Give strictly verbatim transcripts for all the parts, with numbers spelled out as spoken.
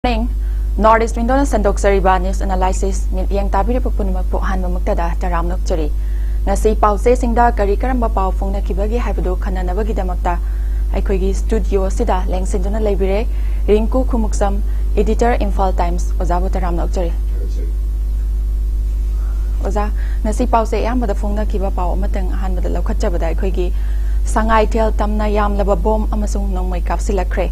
Morning. North East Window-ꯅ ꯁꯟꯗꯣꯛꯆꯔꯤꯕ news analysis ꯃꯤꯠꯌꯦꯡ ꯇꯥꯕꯤꯔꯤꯕ ꯄꯨꯝꯅꯃꯛꯄꯨ ꯑꯍꯥꯟꯕꯃꯛꯇꯗ ꯇꯔꯥꯝꯅ ꯑꯣꯛꯆꯔꯤ꯫ ꯉꯁꯤ ꯄꯥꯎꯆꯦꯁꯤꯡꯗ ꯀꯔꯤ ꯀꯔꯝꯕ ꯄꯥꯎ ꯐꯣꯡꯅꯈꯤꯕꯒꯦ ꯍꯥꯏꯕꯗꯨ ꯈꯟꯅꯅꯕꯒꯤꯗꯃꯛꯇ ꯑꯩꯈꯣꯏꯒꯤ studio ꯑꯁꯤꯗ ꯂꯦꯡꯁꯤꯟꯗꯨꯅ ꯂꯩꯕꯤꯔꯦ ꯔꯤꯡꯀꯨ ꯈꯨꯃꯨꯛꯆꯝ, editor, Imphal Times꯫ ꯑꯣꯖꯥꯕꯨ ꯇꯔꯥꯝꯅ ꯑꯣꯛꯆꯔꯤ꯫ ꯑꯣꯖꯥ, ꯉꯁꯤ ꯄꯥꯎꯆꯦ ꯑꯌꯥꯝꯕꯗ ꯐꯣꯡꯅꯈꯤꯕ ꯄꯥꯎ ꯑꯃꯇꯪ ꯑꯍꯥꯟꯕꯗ ꯂꯧꯈꯠꯆꯕꯗ, ꯑꯩꯈꯣꯏꯒꯤ ꯁꯉꯥꯏꯊꯦꯜ ꯇꯝꯅ ꯌꯥꯝꯂꯕ ꯕꯣꯝ ꯑꯃꯁꯨꯡ ꯅꯣꯡꯃꯩ ꯀꯥꯞꯁꯤꯜꯂꯛꯈ꯭ꯔꯦ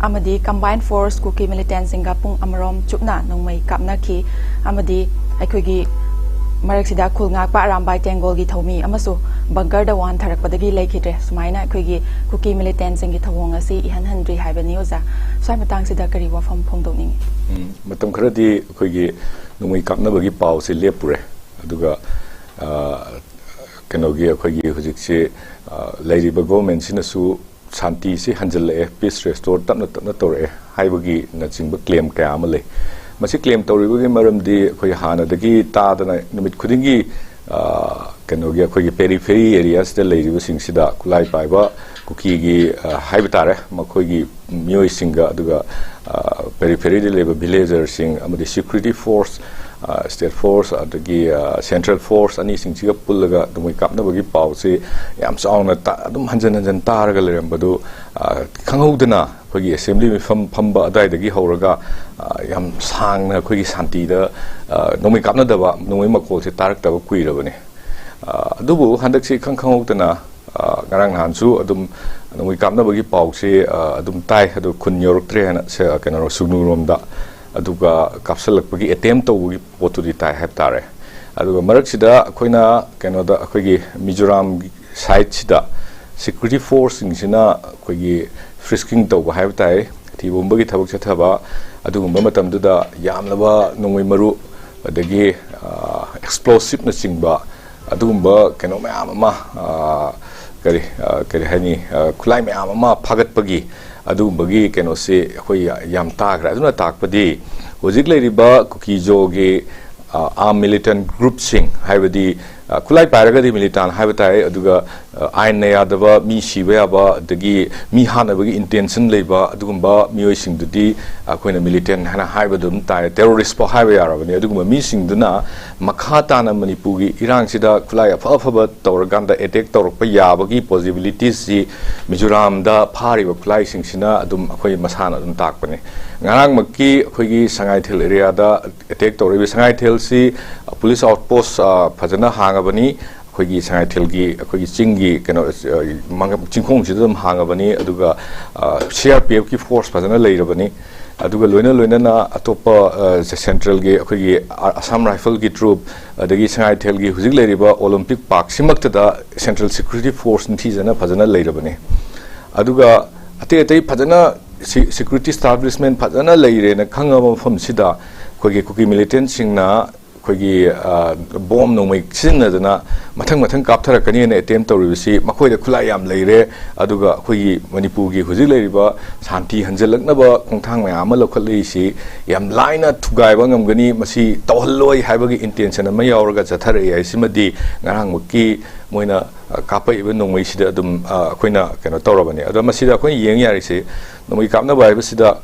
ꯑꯃꯗꯤ combined force ꯀꯨꯀꯤ militantꯁꯤꯡꯒ ꯄꯨꯡ ꯑꯃꯔꯣꯝ ꯆꯨꯞꯅ ꯅꯣꯡꯃꯩ ꯀꯥꯞꯅꯈꯤ ꯑꯃꯗꯤ ꯑꯩꯈꯣꯏꯒꯤ ꯃꯔꯛꯁꯤꯗ ꯈꯨꯜ ꯉꯥꯛꯄ ꯑꯔꯥꯝꯕꯥꯏ ꯇꯦꯡꯒꯣꯜꯒꯤ ꯊꯧꯃꯤ ꯑꯃꯁꯨ bunker-ꯗ ꯋꯥꯟꯊꯔꯛꯄꯗꯒꯤ ꯂꯩꯈꯤꯗ꯭ꯔꯦ꯫ ꯁꯨꯃꯥꯏꯅ ꯑꯩꯈꯣꯏꯒꯤ ꯀꯨꯀꯤ militantꯁꯤꯡꯒꯤ ꯊꯧꯑꯣꯡ ꯑꯁꯤ ꯏꯍꯟ ꯍꯟꯗ꯭ꯔꯤ ꯍꯥꯏꯕꯅꯤ꯫ ꯑꯣꯖꯥ, ꯁ꯭ꯋꯥꯏ ꯃꯇꯥꯡꯁꯤꯗ ꯀꯔꯤ ꯋꯥꯐꯝ ꯐꯣꯡꯗꯣꯛꯅꯤꯡꯉꯤ? ꯎꯝ, ꯃꯇꯝ ꯈꯔꯗꯤ ꯑꯩꯈꯣꯏꯒꯤ ꯅꯣꯡꯃꯩ ꯀꯥꯞꯅꯕꯒꯤ ꯄꯥꯎꯁꯦ ꯂꯦꯞꯄꯨꯔꯦ꯫ ꯑꯗꯨꯒ, ꯑ, ꯀꯩꯅꯣꯒꯤ ꯑꯩꯈꯣꯏꯒꯤ ꯍꯧꯖꯤꯛꯁꯦ, ꯑ, ꯂꯩꯔꯤꯕ government-ꯁꯤꯅꯁꯨ ꯁꯥꯟꯇꯤꯁꯤ ꯍꯟꯖꯤꯜꯂꯛꯑꯦ, peace restore ꯇꯞꯅ ꯇꯞꯅ ꯇꯧꯔꯛꯑꯦ ꯍꯥꯏꯕꯒꯤꯅꯆꯤꯡꯕ claim ꯀꯌꯥ ꯑꯃ ꯂꯩ꯫ ꯃꯁꯤ claim ꯇꯧꯔꯤꯕꯒꯤ ꯃꯔꯝꯗꯤ ꯑꯩꯈꯣꯏ ꯍꯥꯟꯅꯗꯒꯤ ꯇꯥꯗꯅ ꯅꯨꯃꯤꯠ ꯈꯨꯗꯤꯡꯒꯤ, ꯑ, ꯀꯩꯅꯣꯒꯤ ꯑꯩꯈꯣꯏꯒꯤ periphery area-ꯁꯤꯗ ꯂꯩꯔꯤꯕꯁꯤꯡꯁꯤꯗ, ꯈꯨꯠꯂꯥꯏ ꯄꯥꯏꯕ ꯀꯨꯀꯤꯒꯤ, ꯑ, ꯍꯥꯏꯕ ꯇꯥꯔꯦ, ꯃꯈꯣꯏꯒꯤ ꯃꯤꯑꯣꯏꯁꯤꯡꯒ, ꯑꯗꯨꯒ, ꯑ, periphery-ꯗ ꯂꯩꯕ villager-ꯁꯤꯡ ꯑꯃꯗꯤ security force, ꯑ, state force, ꯑꯗꯒꯤ, ꯑ, central force ꯑꯅꯤꯁꯤꯡꯁꯤꯒ ꯄꯨꯜꯂꯒ ꯅꯣꯡꯃꯩ ꯀꯥꯞꯅꯕꯒꯤ ꯄꯥꯎꯁꯤ ꯌꯥꯝ ꯆꯥꯎꯅ ꯇꯥ-, ꯑꯗꯨꯝ ꯍꯟꯖꯟ ꯍꯟꯖꯟ ꯇꯥꯔꯒ ꯂꯩꯔꯝꯕꯗꯨ, ꯑ, ꯈꯪꯍꯧꯗꯅ ꯑꯩꯈꯣꯏꯒꯤ assembly ꯃꯤꯐꯝ ꯐꯝꯕ ꯑꯗꯨꯋꯥꯏꯗꯒꯤ ꯍꯧꯔꯒ, ꯑ, ꯌꯥꯝ ꯁꯥꯡꯅ ꯑꯩꯈꯣꯏꯒꯤ ꯁꯥꯟꯇꯤꯗ, ꯑ, ꯅꯣꯡꯃꯩ ꯀꯥꯞꯅꯗꯕ, ꯅꯣꯡꯃꯩ ꯃꯈꯣꯜꯁꯦ ꯇꯥꯔꯛꯇꯕ ꯀꯨꯏꯔꯕꯅꯤ꯫ ꯑ, ꯑꯗꯨꯕꯨ ꯍꯟꯗꯛꯁꯤ ꯏꯈꯪ ꯈꯪꯍꯧꯗꯅ, ꯑ, ꯉꯔꯥꯡ ꯅꯍꯥꯟꯁꯨ ꯑꯗꯨꯝ ꯅꯣꯡꯃꯩ ꯀꯥꯞꯅꯕꯒꯤ ꯄꯥꯎꯁꯤ, ꯑ, ꯑꯗꯨꯝ ꯇꯥꯏ, ꯑꯗꯨ ꯈꯨꯟ ꯌꯧꯔꯛꯇ꯭ꯔꯦ ꯍꯥꯏꯅ ꯁꯦ-, ꯀꯩꯅꯣ, ꯁꯨꯒꯅꯨꯔꯣꯝꯗ, ꯑꯗꯨꯒ ꯀꯥꯞꯁꯤꯜꯂꯛꯄꯒꯤ attempt ꯇꯧꯕꯒꯤ ꯄꯣꯠꯇꯨꯗꯤ ꯇꯥꯏ ꯍꯥꯏꯕ ꯇꯥꯔꯦ꯫ ꯑꯗꯨꯒ ꯃꯔꯛꯁꯤꯗ ꯑꯩꯈꯣꯏꯅ ꯀꯩꯅꯣꯗ, ꯑꯩꯈꯣꯏꯒꯤ ꯃꯤꯖꯣꯔꯥꯝꯒꯤ side-ꯁꯤꯗ security force-ꯁꯤꯡꯁꯤꯅ ꯑꯩꯈꯣꯏꯒꯤ frisking ꯇꯧꯕ ꯍꯥꯏꯕ ꯇꯥꯏ, ꯊꯤꯕ ꯍꯨꯝꯕꯒꯤ ꯊꯕꯛ ꯆꯠꯊꯕ, ꯑꯗꯨꯒꯨꯝꯕ ꯃꯇꯝꯗꯨꯗ ꯌꯥꯝꯂꯕ ꯅꯣꯡꯃꯩ ꯃꯔꯨ, ꯑꯗꯒꯤ, ꯑ, explosive-ꯅꯆꯤꯡꯕ ꯑꯗꯨꯒꯨꯝꯕ ꯀꯩꯅꯣ ꯃꯌꯥꯝ ꯑꯃ, ꯑ, ꯀꯔꯤ, ꯑ, ꯀꯔꯤ ꯍꯥꯏꯅꯤ, ꯑ, ꯈꯨꯠꯂꯥꯏ ꯃꯌꯥꯝ ꯑꯃ ꯐꯥꯒꯠꯄꯒꯤ ꯑꯗꯨꯒꯨꯝꯕꯒꯤ ꯀꯩꯅꯣꯁꯤ ꯑꯩꯈꯣꯏ ꯌꯥ-, ꯌꯥꯝ ꯇꯥꯈ꯭ꯔꯦ꯫ ꯑꯗꯨꯅ ꯇꯥꯛꯄꯗꯤ ꯍꯧꯖꯤꯛ ꯂꯩꯔꯤꯕ ꯀꯨꯀꯤꯖꯣꯒꯤ, ꯑ, armed militant group-ꯁꯤꯡ, ꯍꯥꯏꯕꯗꯤ ꯑ, ꯈꯨꯠꯂꯥꯏ ꯄꯥꯏꯔꯒꯗꯤ ꯃꯤꯂꯤꯇꯥꯟ ꯍꯥꯏꯕ ꯇꯥꯏ, ꯑꯗꯨꯒ, ꯑ, ꯑꯥꯏꯟꯅ ꯌꯥꯗꯕ, ꯃꯤ ꯁꯤꯕ ꯌꯥꯕ, ꯑꯗꯒꯤ ꯃꯤ ꯍꯥꯠꯅꯕꯒꯤ ꯏꯟꯇꯦꯟꯁꯟ ꯂꯩꯕ ꯑꯗꯨꯒꯨꯝꯕ ꯃꯤꯑꯣꯏꯁꯤꯡꯗꯨꯗꯤ ꯑꯩꯈꯣꯏꯅ ꯃꯤꯂꯤꯇꯦꯟ ꯍꯥꯏꯅ ꯍꯥꯏꯕꯗꯨ ꯑꯗꯨꯝ ꯇꯥꯔꯦ, ꯇꯦꯔꯣꯔꯤꯁꯄꯨ ꯍꯥꯏꯕ ꯌꯥꯔꯕꯅꯤ꯫ ꯑꯗꯨꯒꯨꯝꯕ ꯃꯤꯁꯤꯡꯗꯨꯅ ꯃꯈꯥ ꯇꯥꯅ ꯃꯅꯤꯄꯨꯔꯒꯤ ꯏꯔꯥꯡꯁꯤꯗ ꯈꯨꯠꯂꯥꯏ ꯑꯐ ꯑꯐꯕ ꯇꯧꯔꯀꯥꯟꯗ ꯑꯦꯇꯦꯛ ꯇꯧꯔꯛꯄ ꯌꯥꯕꯒꯤ ꯄꯣꯁꯤꯕꯤꯂꯤꯇꯤꯁꯁꯤ ꯃꯤꯖꯣꯔꯥꯝꯗ ꯐꯥꯔꯤꯕ ꯈꯨꯠꯂꯥꯏꯁꯤꯡꯁꯤꯅ ꯑꯗꯨꯝ ꯑꯩꯈꯣꯏ ꯃꯁꯥꯅ ꯑꯗꯨꯝ ꯇꯥꯛꯄꯅꯤ꯫ ꯉꯔꯥꯡꯃꯛꯀꯤ ꯑꯩꯈꯣꯏꯒꯤ ꯁꯉꯥꯏꯊꯦꯜ ꯑꯦꯔꯤꯌꯥꯗ ꯑꯦꯇꯦꯛ ꯇꯧꯔꯛꯏꯕ, ꯁꯉꯥꯏꯊꯦꯜꯁꯤ ꯄꯨꯂꯤꯁ ꯑꯥꯎꯠꯄꯣꯁ, ꯑ, ꯐꯖꯅ ꯍꯥꯡꯉꯕꯅꯤ꯫ ꯑꯩꯈꯣꯏꯒꯤ ꯁꯉꯥꯏꯊꯦꯜꯒꯤ, ꯑꯩꯈꯣꯏꯒꯤ ꯆꯤꯡꯒꯤ ꯀꯩꯅꯣ, ꯑ, ꯃꯉ-, ꯆꯤꯡꯈꯣꯡꯁꯤꯗ ꯑꯗꯨꯝ ꯍꯥꯡꯉꯕꯅꯤ꯫ ꯑꯗꯨꯒ, ꯑ, ꯁꯤ ꯑꯥꯔ ꯄꯤ ꯑꯦꯐꯀꯤ ꯐꯣꯔꯁ ꯐꯖꯅ ꯂꯩꯔꯕꯅꯤ꯫ ꯑꯗꯨꯒ ꯂꯣꯏꯅ ꯂꯣꯏꯅꯅ ꯑꯇꯣꯞꯄ, ꯑ, ꯁꯦꯟꯇ꯭ꯔꯦꯜꯒꯤ, ꯑꯩꯈꯣꯏꯒꯤ ꯑ-, ꯑꯁꯥꯝ ꯔꯥꯏꯐꯜꯒꯤ ꯇ꯭ꯔꯨꯞ, ꯑꯗꯒꯤ ꯁꯉꯥꯏꯊꯦꯜꯒꯤ ꯍꯧꯖꯤꯛ ꯂꯩꯔꯤꯕ ꯑꯣꯂꯤꯝꯄꯤꯛ ꯄꯥꯔꯛꯁꯤꯃꯛꯇꯗ ꯁꯦꯟꯇ꯭ꯔꯦꯜ ꯁꯦꯀ꯭ꯌꯨꯔꯤꯇꯤ ꯐꯣꯔꯁ ꯅꯤꯡꯊꯤꯖꯅ ꯐꯖꯅ ꯂꯩꯔꯕꯅꯤ꯫ ꯑꯗꯨꯒ ꯑꯇꯩ ꯑꯇꯩ ꯐꯖꯅ ꯁꯤ-, ꯁꯦꯀ꯭ꯌꯨꯔꯤꯇꯤ ꯏꯁꯇꯥꯕ꯭ꯂꯤꯁꯃꯦꯟ ꯐꯖꯅ ꯂꯩꯔꯦꯅ ꯈꯪꯉꯕ ꯃꯐꯝꯁꯤꯗ ꯑꯩꯈꯣꯏꯒꯤ ꯀꯨꯀꯤ ꯃꯤꯂꯤꯇꯦꯟꯁꯤꯡꯅ ꯑꯩꯈꯣꯏꯒꯤ, ꯑ, ꯕꯣꯝ ꯅꯣꯡꯃꯩ ꯁꯤꯖꯤꯟꯅꯗꯅ ꯃꯊꯪ ꯃꯊꯪ ꯀꯥꯞꯊꯔꯛꯀꯅꯤꯅ ꯑꯦꯇꯦꯝ ꯇꯧꯔꯤꯕꯁꯤ, ꯃꯈꯣꯏꯗ ꯈꯨꯠꯂꯥꯏ ꯌꯥꯝ ꯂꯩꯔꯦ, ꯑꯗꯨꯒ ꯑꯩꯈꯣꯏꯒꯤ ꯃꯅꯤꯄꯨꯔꯒꯤ ꯍꯧꯖꯤꯛ ꯂꯩꯔꯤꯕ ꯁꯥꯟꯇꯤ ꯍꯟꯖꯤꯜꯂꯛꯅꯕ ꯈꯣꯡꯊꯥꯡ ꯃꯌꯥꯝ ꯑꯃ ꯂꯧꯈꯠꯂꯛꯏꯁꯤ ꯌꯥꯝ ꯂꯥꯏꯅ ꯊꯨꯒꯥꯏꯕ ꯉꯝꯒꯅꯤ꯫ ꯃꯁꯤ ꯇꯧꯍꯜꯂꯣꯏ ꯍꯥꯏꯕꯒꯤ ꯏꯟꯇꯦꯟꯁꯟ ꯑꯃ ꯌꯥꯎꯔꯒ ꯆꯠꯊꯔꯛꯏ ꯍꯥꯏꯁꯤꯃꯗꯤ ꯉꯔꯥꯡꯃꯛꯀꯤ ꯃꯣꯏꯅ, ꯑ, ꯀꯥꯞꯄꯛꯏꯕ ꯅꯣꯡꯃꯩꯁꯤꯗ ꯑꯗꯨꯝ, ꯑ, ꯑꯩꯈꯣꯏꯅ ꯀꯩꯅꯣ ꯇꯧꯔꯕꯅꯤ꯫ ꯑꯗꯣ ꯃꯁꯤꯗ ꯑꯩꯈꯣꯏꯅ ꯌꯦꯡ ꯌꯥꯔꯤꯁꯤ, ꯅꯣꯡꯃꯩ ꯀꯥꯞꯅꯕ ꯍꯥꯏꯕꯁꯤꯗ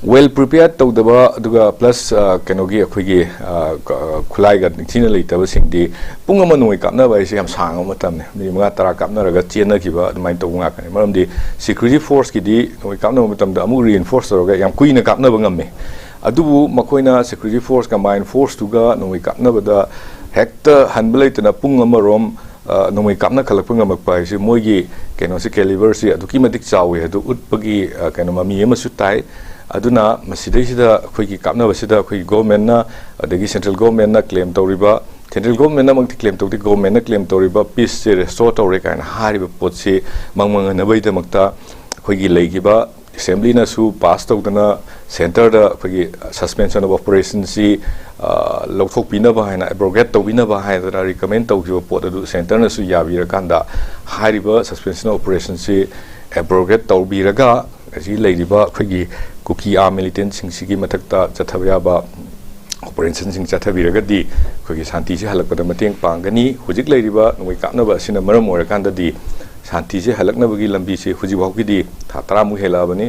ꯋꯦꯜ ꯄ꯭ꯔꯤꯄꯦꯌꯔ ꯇꯧꯗꯕ, ꯑꯗꯨꯒ ꯄ꯭ꯂꯁ, ꯑ, ꯀꯩꯅꯣꯒꯤ ꯑꯩꯈꯣꯏꯒꯤ, ꯑ, ꯈꯨꯠꯂꯥꯏꯒ ꯅꯤꯡꯊꯤꯅ ꯂꯩꯇꯕꯁꯤꯡꯗꯤ ꯄꯨꯡ ꯑꯃ ꯅꯣꯡꯃꯩ ꯀꯥꯞꯅꯕ ꯍꯥꯏꯁꯦ ꯌꯥꯝ ꯁꯥꯡꯕ ꯃꯇꯝꯅꯤ꯫ ꯃꯤꯅꯤꯠ ꯃꯉꯥ ꯇꯔꯥ ꯀꯥꯞꯅꯔꯒ ꯆꯦꯟꯅꯈꯤꯕ ꯑꯗꯨꯃꯥꯏꯅ ꯇꯧꯕ ꯉꯥꯛꯇꯅꯤ꯫ ꯃꯔꯝꯗꯤ ꯁꯦꯀ꯭ꯌꯨꯔꯤꯇꯤ ꯐꯣꯔꯁꯀꯤꯗꯤ ꯅꯣꯡꯃꯩ ꯀꯥꯞꯅꯕ ꯃꯇꯝꯗ ꯑꯃꯨꯛ ꯔꯤꯏꯟꯐꯣꯔꯁ ꯇꯧꯔꯒ ꯌꯥꯝ ꯀꯨꯏꯅ ꯀꯥꯞꯅꯕ ꯉꯝꯃꯤ꯫ ꯑꯗꯨꯕꯨ ꯃꯈꯣꯏꯅ ꯁꯦꯀ꯭ꯌꯨꯔꯤꯇꯤ ꯐꯣꯔꯁ, ꯀꯝꯕꯥꯏꯟ ꯐꯣꯔꯁꯇꯨꯒ ꯅꯣꯡꯃꯩ ꯀꯥꯞꯅꯕꯗ ꯍꯦꯛꯇ ꯍꯟꯕ ꯂꯩꯇꯅ ꯄꯨꯡ ꯑꯃꯔꯣꯝ, ꯑ, ꯅꯣꯡꯃꯩ ꯀꯥꯞꯅꯈꯠꯂꯛꯄ ꯉꯝꯃꯛꯄ ꯍꯥꯏꯁꯤ ꯃꯣꯏꯒꯤ ꯀꯩꯅꯣꯁꯤ, ꯀꯦꯂꯤꯕꯔꯁꯤ ꯑꯗꯨꯛꯀꯤ ꯃꯇꯤꯛ ꯆꯥꯎꯋꯤ ꯍꯥꯏꯗꯨ ꯎꯠꯄꯒꯤ, ꯑ, ꯀꯩꯅꯣ ꯃꯃꯤ ꯑꯃꯁꯨ ꯇꯥꯏ꯫ ꯑꯗꯨꯅ ꯃꯁꯤꯗꯩꯁꯤꯗ ꯑꯩꯈꯣꯏꯒꯤ ꯀꯥꯞꯅꯕꯁꯤꯗ ꯑꯩꯈꯣꯏꯒꯤ ꯒꯣꯔꯃꯦꯟꯅ, ꯑꯗꯒꯤ ꯁꯦꯟꯇ꯭ꯔꯦꯜ ꯒꯣꯔꯃꯦꯟꯅ ꯀ꯭ꯂꯦꯝ ꯇꯧꯔꯤꯕ, ꯁꯦꯟꯇ꯭ꯔꯦꯜ ꯒꯣꯔꯃꯦꯟꯅꯃꯛꯇꯤ ꯀ꯭ꯂꯦꯝ ꯇꯧꯗꯦ, ꯒꯣꯔꯃꯦꯟꯅ ꯀ꯭ꯂꯦꯝ ꯇꯧꯔꯤꯕ ꯄꯤꯁꯁꯦ ꯔꯦꯁꯇꯣꯔ ꯇꯧꯔꯦ ꯀꯥꯏꯅ ꯍꯥꯏꯔꯤꯕ ꯄꯣꯠꯁꯤ ꯃꯪ ꯃꯪꯍꯟꯅꯕꯒꯤꯗꯃꯛꯇ ꯑꯩꯈꯣꯏꯒꯤ ꯂꯩꯈꯤꯕ ꯑꯦꯁꯦꯝꯕ꯭ꯂꯤꯅꯁꯨ ꯄꯥꯁ ꯇꯧꯗꯅ ꯁꯦꯟꯇꯔꯗ ꯑꯩꯈꯣꯏꯒꯤ suspension of operationꯁꯤ, ꯑ, ꯂꯧꯊꯣꯛꯄꯤꯅꯕ ꯍꯥꯏꯅ, ꯑꯦꯕ꯭ꯔꯣꯒꯦꯠ ꯇꯧꯕꯤꯅꯕ ꯍꯥꯏꯗꯅ ꯔꯤꯀꯃꯦꯟ ꯇꯧꯈꯤꯕ ꯄꯣꯠ ꯑꯗꯨ ꯁꯦꯟꯇꯔꯅꯁꯨ ꯌꯥꯕꯤꯔꯀꯥꯟꯗ ꯍꯥꯏꯔꯤꯕ suspension of operationꯁꯤ ꯑꯦꯕ꯭ꯔꯣꯒꯦꯠ ꯇꯧꯕꯤꯔꯒ ꯍꯧꯖꯤꯛ ꯂꯩꯔꯤꯕ ꯑꯩꯈꯣꯏꯒꯤ ꯀꯨꯀꯤ ꯑꯥꯔꯝ ꯃꯤꯂꯤꯇꯦꯟꯁꯤꯡꯁꯤꯒꯤ ꯃꯊꯛꯇ ꯆꯠꯊꯕ ꯌꯥꯕ ꯑꯣꯄꯔꯦꯁꯟꯁꯤꯡ ꯆꯠꯊꯕꯤꯔꯒꯗꯤ ꯑꯩꯈꯣꯏꯒꯤ ꯁꯥꯟꯇꯤꯁꯤ ꯍꯜꯂꯛꯄꯗ ꯃꯇꯦꯡ ꯄꯥꯡꯒꯅꯤ꯫ ꯍꯧꯖꯤꯛ ꯂꯩꯔꯤꯕ ꯅꯣꯡꯃꯩ ꯀꯥꯞꯅꯕ ꯑꯁꯤꯅ ꯃꯔꯝ ꯑꯣꯏꯔꯀꯥꯟꯗꯗꯤ ꯁꯥꯟꯇꯤꯁꯤ ꯍꯜꯂꯛꯅꯕꯒꯤ ꯂꯝꯕꯤꯁꯤ ꯍꯧꯖꯤꯛ ꯐꯥꯎꯒꯤꯗꯤ ꯊꯥ ꯇꯔꯥꯃꯨꯛ ꯍꯦꯜꯂꯛꯑꯕꯅꯤ꯫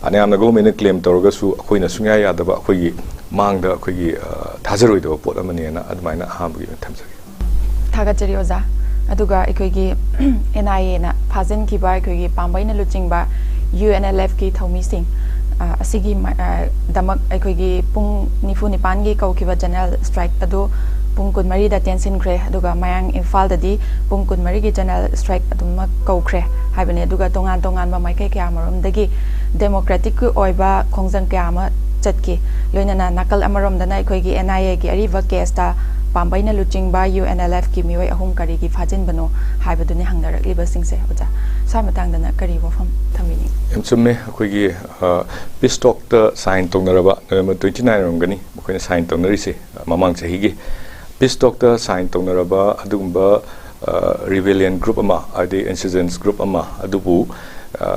ꯐꯅꯌꯥꯝꯅ ꯒꯣꯔꯃꯦꯟꯅ ꯀ꯭ꯂꯦꯝ ꯇꯧꯔꯒꯁꯨ ꯑꯩꯈꯣꯏꯅ ꯁꯨꯡꯌꯥ ꯌꯥꯗꯕ, ꯑꯩꯈꯣꯏꯒꯤ ꯃꯥꯡꯗ ꯑꯩꯈꯣꯏꯒꯤ, ꯑ, ꯊꯥꯖꯔꯣꯏꯗꯕ ꯄꯣꯠ ꯑꯃꯅꯦꯅ ꯑꯗꯨꯃꯥꯏꯅ ꯑꯍꯥꯟꯕꯒꯤ ꯑꯣꯏꯅ ꯊꯝꯖꯒꯦ꯫ ꯊꯥꯒꯠꯆꯔꯤ ꯑꯣꯖꯥ꯫ ꯑꯗꯨꯒ ꯑꯩꯈꯣꯏꯒꯤ NIAꯅ ꯐꯥꯖꯤꯟꯈꯤꯕ ꯑꯩꯈꯣꯏꯒꯤ ꯄꯥꯝꯕꯩꯅ ꯂꯨꯆꯤꯡꯕ UNLFꯀꯤ ꯊꯧꯃꯤꯁꯤꯡ, ꯑ, ꯑꯁꯤꯒꯤ ꯃ-, ꯑ, ꯗꯃꯛ ꯑꯩꯈꯣꯏꯒꯤ ꯄꯨꯡ ꯅꯤꯐꯨ ꯅꯤꯄꯥꯟꯒꯤ ꯀꯧꯈꯤꯕ ꯖꯦꯅꯔꯦꯜ ꯁ꯭ꯇ꯭ꯔꯥꯏꯛ ꯑꯗꯨ ꯄꯨꯡ ꯀꯨꯟꯃꯔꯤꯗ ꯇꯦꯟꯁꯤꯟꯈ꯭ꯔꯦ꯫ ꯑꯗꯨꯒ ꯃꯌꯥꯡ ꯏꯝꯐꯥꯜꯗꯗꯤ ꯄꯨꯡ ꯀꯨꯟꯃꯔꯤꯒꯤ ꯖꯦꯅꯔꯦꯜ ꯁ꯭ꯇ꯭ꯔꯥꯏꯛ ꯑꯗꯨꯃꯛ ꯀꯧꯈ꯭ꯔꯦ ꯍꯥꯏꯕꯅꯤ꯫ ꯑꯗꯨꯒ ꯇꯣꯉꯥꯟ ꯇꯣꯉꯥꯟꯕ ꯃꯥꯏꯀꯩ ꯀꯌꯥꯃꯔꯣꯝꯗꯒꯤ ꯗꯦꯃꯣꯀ꯭ꯔꯦꯇꯤꯛꯀꯤ ꯑꯣꯏꯕ ꯈꯣꯡꯖꯪ ꯀꯌꯥ ꯑꯃ ꯆꯠꯈꯤ꯫ ꯂꯣꯏꯅꯅ ꯅꯥꯀꯜ ꯑꯃꯔꯣꯝꯗꯅ ꯑꯩꯈꯣꯏꯒꯤ NIAꯒꯤ ꯑꯔꯤꯕ ꯀꯦꯁꯇ ꯄꯥꯝꯕꯩꯅ ꯂꯨꯆꯤꯡꯕ UNLFꯀꯤ ꯃꯤꯑꯣꯏ ꯑꯍꯨꯝ ꯀꯔꯤꯒꯤ ꯐꯥꯖꯤꯟꯕꯅꯣ ꯍꯥꯏꯕꯗꯨꯅꯤ ꯍꯪꯅꯔꯛꯂꯤꯕꯁꯤꯡꯁꯦ꯫ ꯑꯣꯖꯥ, ꯁ꯭ꯋꯥꯏ ꯃꯇꯥꯡꯗꯅ ꯀꯔꯤ ꯋꯥꯐꯝ ꯊꯝꯕꯤꯅꯤꯡꯏ? ꯌꯥꯝ ꯆꯨꯝꯃꯦ꯫ ꯑꯩꯈꯣꯏꯒꯤ, ꯑ, ꯄꯤꯁ ꯇꯣꯛꯇ ꯁꯥꯏꯟ ꯇꯧꯅꯔꯕ ꯅꯕꯦꯝꯕꯔ twenty nine ꯑꯣꯏꯔꯝꯒꯅꯤ, ꯃꯈꯣꯏꯅ ꯁꯥꯏꯟ ꯇꯧꯅꯔꯤꯁꯦ, ꯑ, ꯃꯃꯥꯡ ꯆꯍꯤꯒꯤ ꯄꯤꯁ ꯇꯣꯛꯇ ꯁꯥꯏꯟ ꯇꯧꯅꯔꯕ ꯑꯗꯨꯒꯨꯝꯕ, ꯑ, ꯔꯤꯕꯦꯂꯤꯌꯟ ꯒ꯭ꯔꯨꯞ ꯑꯃ, ꯍꯥꯏꯗꯤ ꯏꯟꯁꯔꯖꯦꯟꯁ ꯒ꯭ꯔꯨꯞ ꯑꯃ ꯑꯗꯨꯕꯨ, ꯑ,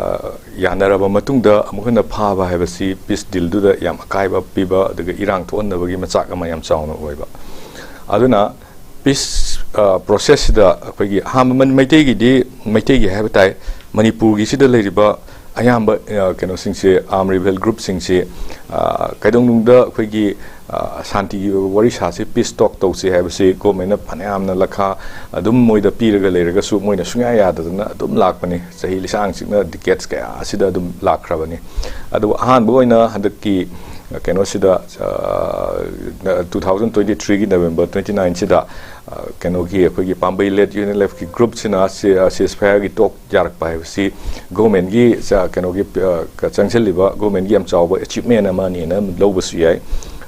ꯌꯥꯅꯔꯕ ꯃꯇꯨꯡꯗ ꯑꯃꯨꯛ ꯍꯟꯅ ꯐꯥꯕ ꯍꯥꯏꯕꯁꯤ ꯄꯤꯁ ꯗꯤꯜꯗꯨꯗ ꯌꯥꯝ ꯑꯀꯥꯏꯕ ꯄꯤꯕ, ꯑꯗꯨꯒ ꯏꯔꯥꯡ ꯊꯣꯛꯍꯟꯅꯕꯒꯤ ꯃꯆꯥꯛ ꯑꯃ ꯌꯥꯝ ꯆꯥꯎꯅ ꯑꯣꯏꯕ꯫ ꯑꯗꯨꯅ ꯄꯤꯁ, ꯑ, ꯄ꯭ꯔꯣꯁꯦꯁꯁꯤꯗ ꯑꯩꯈꯣꯏꯒꯤ ꯑꯍꯥꯟꯕ ꯃꯟ-, ꯃꯩꯇꯩꯒꯤꯗꯤ, ꯃꯩꯇꯩꯒꯤ ꯍꯥꯏꯕ ꯇꯥꯏ, ꯃꯅꯤꯄꯨꯔꯒꯤꯁꯤꯗ ꯂꯩꯔꯤꯕ ꯑꯌꯥꯝꯕ, ꯑ, ꯀꯩꯅꯣꯁꯤꯡꯁꯦ, ꯑꯥꯔꯝ ꯔꯤꯕꯦꯜ ꯒ꯭ꯔꯨꯞꯁꯤꯡꯁꯦ, ꯑ, ꯀꯩꯗꯧꯅꯨꯡꯗ ꯑꯩꯈꯣꯏꯒꯤ, ꯑ, ꯁꯥꯟꯇꯤꯒꯤ ꯑꯣꯏꯕ ꯋꯥꯔꯤ ꯁꯥꯁꯤ, ꯄꯤꯁ ꯇꯣꯛ ꯇꯧꯁꯤ ꯍꯥꯏꯕꯁꯤ ꯒꯣꯔꯃꯦꯟꯅ ꯐꯅꯌꯥꯝꯅ ꯂꯈꯥ ꯑꯗꯨꯝ ꯃꯣꯏꯗ ꯄꯤꯔꯒ ꯂꯩꯔꯒꯁꯨ ꯃꯣꯏꯅ ꯁꯨꯡꯌꯥ ꯌꯥꯗꯗꯅ ꯑꯗꯨꯝ ꯂꯥꯛꯄꯅꯤ꯫ ꯆꯍꯤ ꯂꯤꯁꯥꯡ ꯆꯤꯛꯅ ꯗꯤꯀꯦꯠꯁ ꯀꯌꯥ ꯑꯁꯤꯗ ꯑꯗꯨꯝ ꯂꯥꯛꯈ꯭ꯔꯕꯅꯤ꯫ ꯑꯗꯨꯕꯨ ꯑꯍꯥꯟꯕ ꯑꯣꯏꯅ ꯍꯟꯗꯛꯀꯤ ꯀꯩꯅꯣꯁꯤꯗ, ꯑ, two thousand twenty threeꯒꯤ November twenty nineꯁꯤꯗ, ꯑ, ꯀꯩꯅꯣꯒꯤ ꯑꯩꯈꯣꯏꯒꯤ ꯄꯥꯝꯕꯩ ꯂꯦꯠ UNLFꯀꯤ ꯒ꯭ꯔꯨꯞꯁꯤꯅ ꯁꯤ-, ꯑ, ceasefire ꯒꯤ ꯇꯣꯛ ꯌꯥꯔꯛꯄ ꯍꯥꯏꯕꯁꯤ ꯒꯣꯔꯃꯦꯟꯒꯤ ꯆ-, ꯀꯩꯅꯣꯒꯤ, ꯑ, ꯆꯪꯁꯤꯜꯂꯤꯕ ꯒꯣꯔꯃꯦꯟꯒꯤ ꯌꯥꯝ ꯆꯥꯎꯕ ꯑꯦꯆꯤꯞꯃꯦꯟ ꯑꯃꯅꯦꯅ ꯂꯧꯕꯁꯨ ꯌꯥꯏ꯫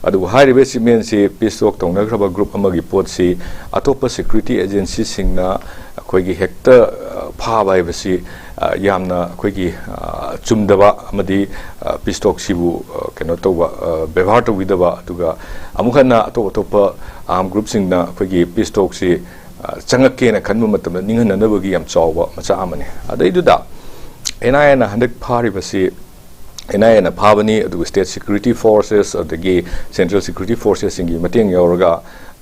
ꯑꯗꯨꯕꯨ ꯍꯥꯏꯔꯤꯕ ꯑꯦꯆꯤꯞꯃꯦꯟꯁꯤ ꯄꯤꯁ ꯇꯣꯛ ꯇꯧꯅꯈ꯭ꯔꯕ ꯒ꯭ꯔꯨꯞ ꯑꯃꯒꯤ ꯄꯣꯠꯁꯤ ꯑꯇꯣꯞꯄ ꯁꯦꯀ꯭ꯌꯨꯔꯤꯇꯤ ꯑꯦꯖꯦꯟꯁꯤꯁꯤꯡꯅ ꯑꯩꯈꯣꯏꯒꯤ ꯍꯦꯛꯇ, ꯑ, ꯐꯥꯕ ꯍꯥꯏꯕꯁꯤ, ꯑ, ꯌꯥꯝꯅ ꯑꯩꯈꯣꯏꯒꯤ, ꯑ, ꯆꯨꯝꯗꯕ ꯑꯃꯗꯤ, ꯑ, ꯄꯤꯁ ꯇꯣꯛꯁꯤꯕꯨ, ꯑ, ꯀꯩꯅꯣ ꯇꯧꯕ, ꯑ, ꯕꯦꯕꯥꯔ ꯇꯧꯕꯤꯗꯕ, ꯑꯗꯨꯒ ꯑꯃꯨꯛ ꯍꯟꯅ ꯑꯇꯣꯞ ꯑꯇꯣꯞꯄ ꯑꯥꯔꯝ ꯒ꯭ꯔꯨꯞꯁꯤꯡꯅ ꯑꯩꯈꯣꯏꯒꯤ ꯄꯤꯁ ꯇꯣꯛꯁꯤ, ꯑ, ꯆꯪꯉꯛꯀꯦꯅ ꯈꯟꯕ ꯃꯇꯝꯗ ꯅꯤꯡꯍꯟꯅꯅꯕꯒꯤ ꯌꯥꯝ ꯆꯥꯎꯕ ꯃꯆꯥꯛ ꯑꯃꯅꯤ꯫ ꯑꯗꯩꯗꯨꯗ NIAꯅ ꯍꯟꯗꯛ ꯐꯥꯔꯤꯕꯁꯤ ꯑꯦꯟ ꯑꯥꯏ ꯑꯦꯅ ꯐꯥꯕꯅꯤ, ꯑꯗꯨꯒ state security forces ꯑꯗꯒꯤ central security forcesꯁꯤꯡꯒꯤ ꯃꯇꯦꯡ ꯌꯥꯎꯔꯒ,